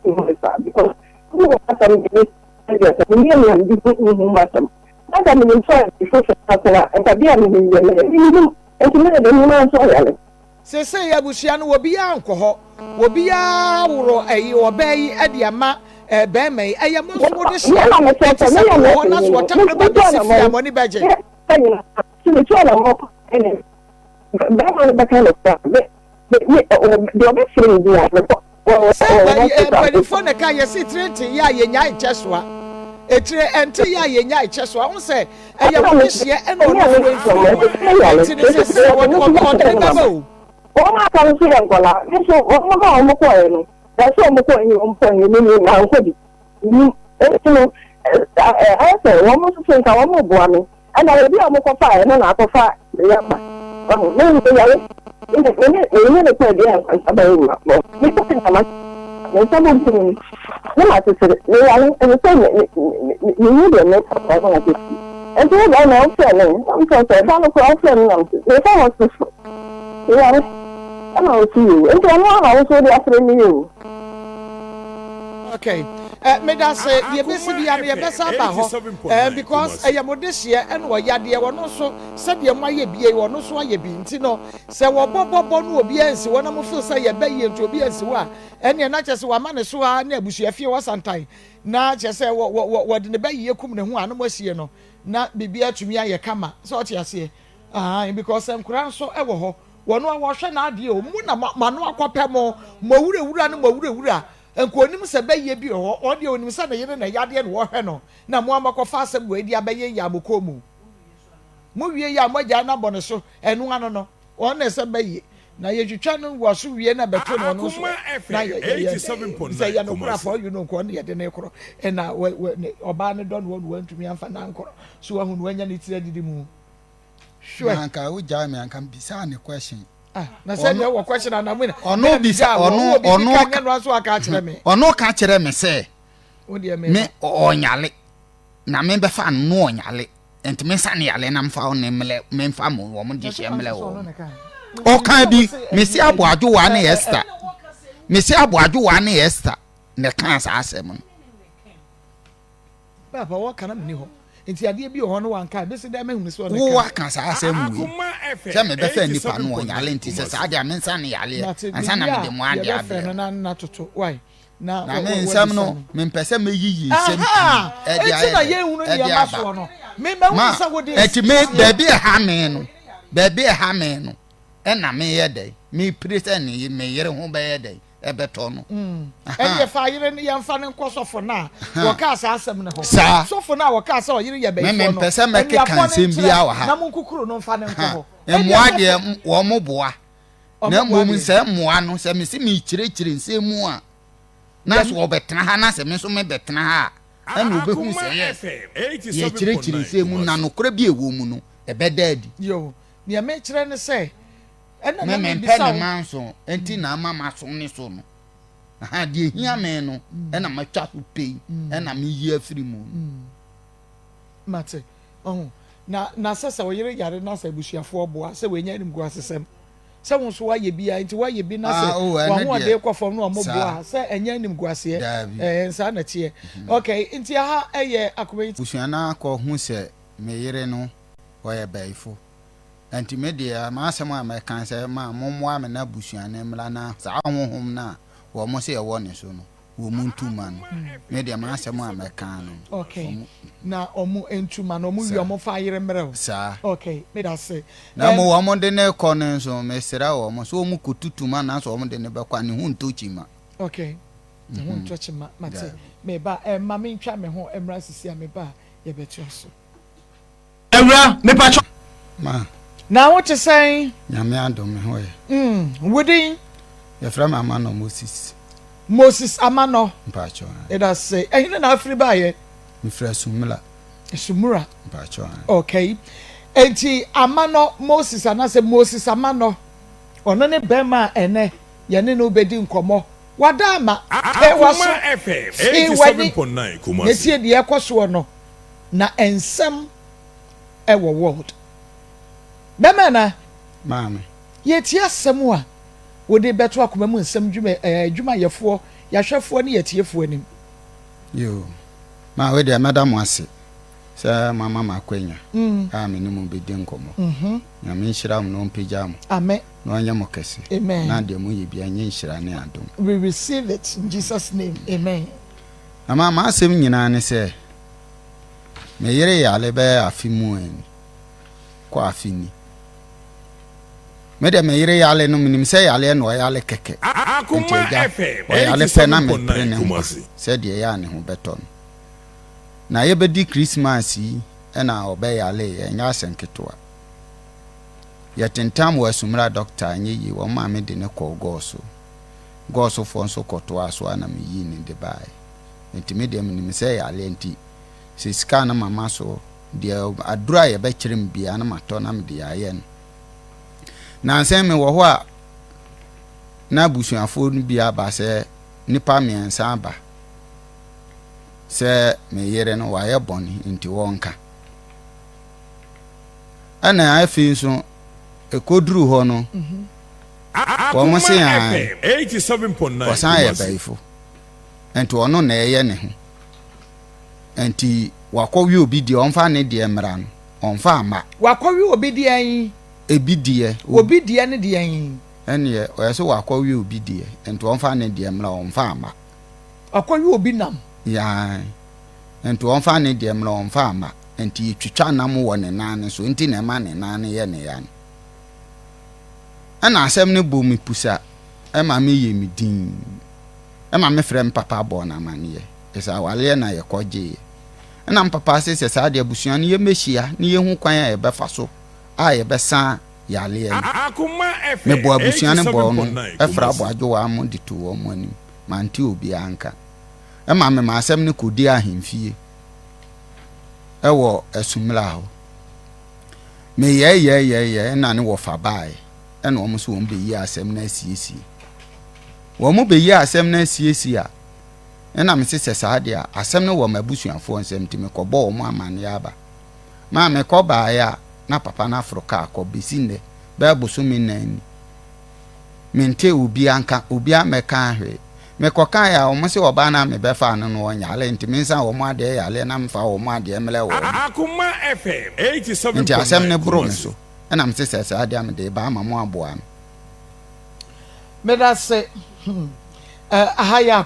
Seesei abusua no obiara nkɔ hɔ, obiara woro ɛyi ɔbaa yi de ama ɛɛ bɛrima yi. Ɛyɛ mo nso mo de hyɛ, enti sɛ mo wɔ hɔ na so ɔtamfo ba bɛsi fie a mo ani bɛgye. Bɛrima no bɛka no koraa me me me deɛ ɔbɛfrɛ me biara mekɔ. Sɛ mpanimfoɔ na ɛka yɛsi tire nte yɛ a yɛnyae nkyɛ soa etire ɛnte yɛ a yɛnyae kyɛ soa ho sɛ ɛyɛ mo de hyeɛ ɛna ɔno fo mfiri mu nti ne sɛ sɛ ɔde ne bɛba o. Wɔn a aka no nso yɛ nkwadaa me nso wɔn a wɔn kɔɛ no ɛsɛ wɔn kɔ he wɔn kɔ he me me mankɔ bi nti no ɛyɛ sɛ wɔn nso so nka wɔn boa me. Ɛna obi a wɔkɔfaeɛ no na akɔfa me aba. Wahu? Me meyare. Me me ne me ne no kɔ aduan nkwanta bɛyɛ ma mɔ. Me kɔ na ma me nsa bonkum no na makyekyere. Meyare ɛsɛ sɛ me me me mehu deɛ meka koraa na makyekyere. Nti wo bɛrima wofrɛ me na mefrɛ sɛ ɛda no koraa wofrɛ me na mese mekɔ hospital. Meyare. Ɛna ɔse yoo. Nti ɔno ara na wo nso wode afrɛ me yi o. Okay. Eh, medase, deɛ ɛbɛsi biara no yɛbɛsa aba hɔ eh, because ɛyɛ mo dehyeɛ ɛna ɔyadeɛ, ɔno nso sɛdeɛ moayɛ bie yi ɔno nso ayɛ bi, nti no sɛ wɔbɔ bɔ bɔ no obi ansi hɔ na mo feel sɛ yɛbɛ yie nti obi ansi hɔ a, ɛneɛ na kyerɛ sɛ wama ne so ara ne abusua fie hɔ santan na kyerɛ sɛ wɔ wɔ wɔ wɔde ne bɛ yie kum ne ho a na moasie no na biribi atumi ayɛ kama, sɛ ɔte aseɛ, ahan, because nkora nso ɛwɔ hɔ, wɔn a wɔhwɛ n'adeɛ o, mo na mo ano akɔpɛ mo, mo awurawura ne mo awurawura. Nka onim sɛ bɛyɛ bi wɔ hɔ, ɔno deɛ onim sɛ ne yere na yadeɛ na wɔhwɛ no, na mo a moakɔfa asɛm wei de abɛyɛ yɛ a mo kɔn mu. Mo wie yɛ a moagyae no abɔ ne so, ɛno ano no, ɔno na ɛsɛ bɛyɛ. Na yɛtwitwa no wɔ so wie na bɛto no ɔno nso ɛ, na yɛ yɛ yɛ sɛ yɛ nokorɛ afɔ you no nka ɔno yɛde no korɔ, ɛna wɔ wɔ ɔbaa no dɔ no ɔno wantumi amfa no ankorɔ, so wahu no wanya ne tiri adidi mu. Hwɛ. Na anka wogyae me anka mebisaa ne question. Ah, na sɛ deɛ wɔ question ana mu na. Ɔno bisa ɔno ɔno ka nyɛ no aso aka akyerɛ me. Ɔno ka kyerɛ me sɛ. Me ɔnyale na me bɛfa no ɔnyale nti me nsa ne yale na mfa ɔne mlɛ me nfa mo wɔn de hyɛ mlɛ wɔn. Ɔka bi mesi aboadwowa ne Esther mesi aboadwowa ne Esther na ɛka saa asɛm no. Papa wɔka na menni hɔ nti adeɛ bi wɔ hɔ no wanka a ɛbɛsi dɛn mahunu sɛ ɔne ka. Wo aka saa asɛm wei sɛ mebɛfa nipa no ɔnyale nti sɛ saa deɛ mensa ne yaleɛ ansa na mede mo adeɛ abrɛ no na toto wai na na me nsɛm no mempɛ sɛ mɛyiyi nsɛm pii ɛde ayɛ ɛde aba ma ɛti me baabi ɛha me no baabi ɛha me no ɛna meyɛ dɛn mepire sɛ ne me yere ho bɛyɛ dɛn ɛbɛtɔ no. Ɛnneɛ fa yere no yɛmfa no nkɔ sɔfo no a wɔkaa saa asɛm no hɔ. Saa. Sɔfo no a wɔkaa sɛ ɔyere yɛ Me bayifoɔ no, mempɛ sɛ mɛkeka anuafoɔ no nsɛm nkyerɛ biara wɔ ha. na monkukuru no mfa no nkɔ hɔ. Ɛnneɛ Mmoa sɔfo. deɛ wɔn boa. Na Wɔn boa mmom deɛ. sɛ mmoa no sɛ mese mekyerɛkyerɛ nsɛm mu a na Yɛn. sɛ wɔbɛtena ha na sɛ me nso mebɛtena ha a ɛna wɔbɛhu sɛ yes yɛkyerɛkyerɛ nsɛm mu na nokorɛ bi a ɛwɔ mu no ɛbɛda adi. Yoo, deɛ mekyerɛ ne sɛ Ɛna Me na mempɛ mebisa ne wo. manso nti na ama maso ne so no. Aha, deɛ ehia me no ɛna matwa so pei ɛna meyi afiri mu no. Mate. Ɔho. Na, na sɛ sɛ ɔyere yare na sɛ abusuafoɔ boa sɛ wɔanya animguasesɛm. Sɛ wo nso woayɛ bi a, nti woayɛ bi na sɛ Ah, oh, ɛno w'ahoɔden deɛ, kɔ fam na wɔn saa. boa a, sɛ ɛnyɛ animguaseɛ. Daabi. Ɛɛ, saa na ɛteɛ. Okay, nti aha ɛyɛ akoma yi. Abusua no akɔ hu sɛ me yere no ɔyɛ bayifo. Ɛnti me deɛ m'asɛm a mɛka ne sɛ ma mommoa me na abusua no mmra na saa honhom no a wɔn se ɛwɔ ne so no wɔn ntu ma no. Me deɛ m'asɛm a mɛka no no. Okay, Wɔn. na wɔn ntu ma no, wɔn wie Saa. wɔn fa ayere mmerɛ o. Saa. Okay, meda ase. Na Ɛm. mmom wɔn de no rekɔ no nso mesrɛ wɔn sɛ wɔn kɔtutu ma na sɛ wɔn de no bɛkɔ a ne ho ntɔ kyima. Okay, ne ho ntɔ kyima, mate. Daabi. Meba, ɛm, ma mentwa me ho mmra sisi a meba a yɛbɛtoa so. Awura, mepakyɛw. Ma. Na wo te sɛn? Nyame adom me ho yɛ. Mm, wo din? Yɛfrɛ me Amanɔ Moses. Moses Amanɔ. Mpakyɛw. Yɛda se. Ɛhene na afiri baayɛ? Mefiri Asumura. Asumura. Mpakyɛw. Okay. Enti Amanɔ Moses anaasɛ Moses Amanɔ, ɔno ne bɛrima a ɛnɛ yɛne no bɛdi nkɔmmɔ. Wada ama. Tɛ w'aso, fee w'ani, na tie deɛ ɛkɔ soɔ no. Na nsɛm ɛwɔ world. Bɛma na. Maame. Yɛtie asɛm a wode bɛto akoma mu nsɛm dwuma ɛɛ adwumayɛfoɔ, yɛahwɛfoɔ ne yɛatiefoɔ anim. Yoo. Maa wei deɛ mɛda mo ase sɛ moama me akwanya a me ne mo bɛdi nkɔmmɔ. Nyame nhyira mo na ɔmpagya mo. Amen. Na ɔnyɛ mo kɛse. Amen. Na deɛ moyɛ biara nyɛ nhyira ne adom. We receive it in Jesus name. Amen. Na ma m'asɛm nyinaa ne sɛ, me yere yare bɛyɛ afe mu ni, kɔ afe ni. Me deɛ me yere yare no, menim sɛ yareɛ na ɔyare kɛkɛ. Nti agya, ɔyare pɛ na mepere ne nkwa sɛdeɛ ɛyɛ a ne ho bɛtɔ no. Na yɛbɛdi Christmas yi na ɔbɛyareeɛ, ɛnyɛ asɛm ketewa. Yɛtentam wɔ Asumura dɔkta, anyɛ yie, wɔn maame de no kɔɔ Gɔɔso. Gɔɔsofoɔ nso kɔtoaa so ara na meyii no de baeɛ. Nti me deɛ menim sɛ yareɛ nti, sɛ sika a na mama so, deɛ aduro a yɛbɛkyerɛ me biara na matɔ na mede ayɛ no. Nansa yi mewɔ hɔ a, na abusuafoɔ no bi aba sɛ nnipa mmiɛnsa aba sɛ me yere no wayɛ bɔne nti wɔnka. Ɛna afei nso ɛkɔduru hɔ no, wɔn se ae, wɔsan yɛ bayifo. Nti ɔno na ɛyɛ ne ho. Nti wakɔwe obi deɛ, ɔmfa ne deɛ mmra no, ɔmfa amma. Wakɔwe obi deɛ yi? Ebi deɛ. Obi deɛ ne deɛ yi? Ɛneɛ ɔyɛ sɛ wakɔwe obi deɛ, nti ɔmfa ne deɛ mmra, ɔmfa amma. Wakɔwe obi nam? Yae. Nti ɔmfa ne deɛ mmra, ɔmfa amma. Nti yɛtwitwa nam wɔ ne nan no so, nti na ɛma ne nan no yɛ ne ya no. Ɛna asɛm no bɔ me pusa, ɛma meyɛ me dinn. Ɛma mefrɛ me papa bɔɔ no amaneɛ. Ɛsɛ awareɛ na yɛkɔgyeeɛ. Ɛna me papa se sɛ saa deɛ abusua no yɛmmɛhyia na yɛhu kwan a yɛbɛfa so a yɛbɛsa yareɛ no. Mebɔɔ abusua no bɔɔ no frɛ aboadwowaa mo de too wɔn anim. Mante obiara nka. Ɛma mema asɛm no kɔdii ahemfie wɔ Asumla hɔ. Meyɛɛyɛɛyɛɛyɛ ɛna ne wɔfa baeɛ. Ɛna wɔn nso wɔn bɛyi asɛm no asiesie. Wɔn bɛyi asɛm no asiesie a, ɛna mese sɛ saa deɛ a, asɛm no wɔ m'abusuafoɔ nsam nti mekɔbɔɔ wɔn amanneɛ aba. Maa mekɔ baeɛ a, na papa no aforo kaa kɔ bɛsi nnɛ, bɛyɛ bosome nnan ni. Mentee obiara nka, obiara mmɛkaa hwee. Mekɔkaeɛ a, wɔn se ɔbaa no a mebɛfaa no no ɔnyare nti mensan wɔn adeɛ yareɛ na memfa wɔn adeɛ mmrɛ wɔn. Nti asɛm no boro me so, ɛna mese sɛ saa deɛ a mede reba ama mo aboa me. Medase hmm eh, aha yɛ.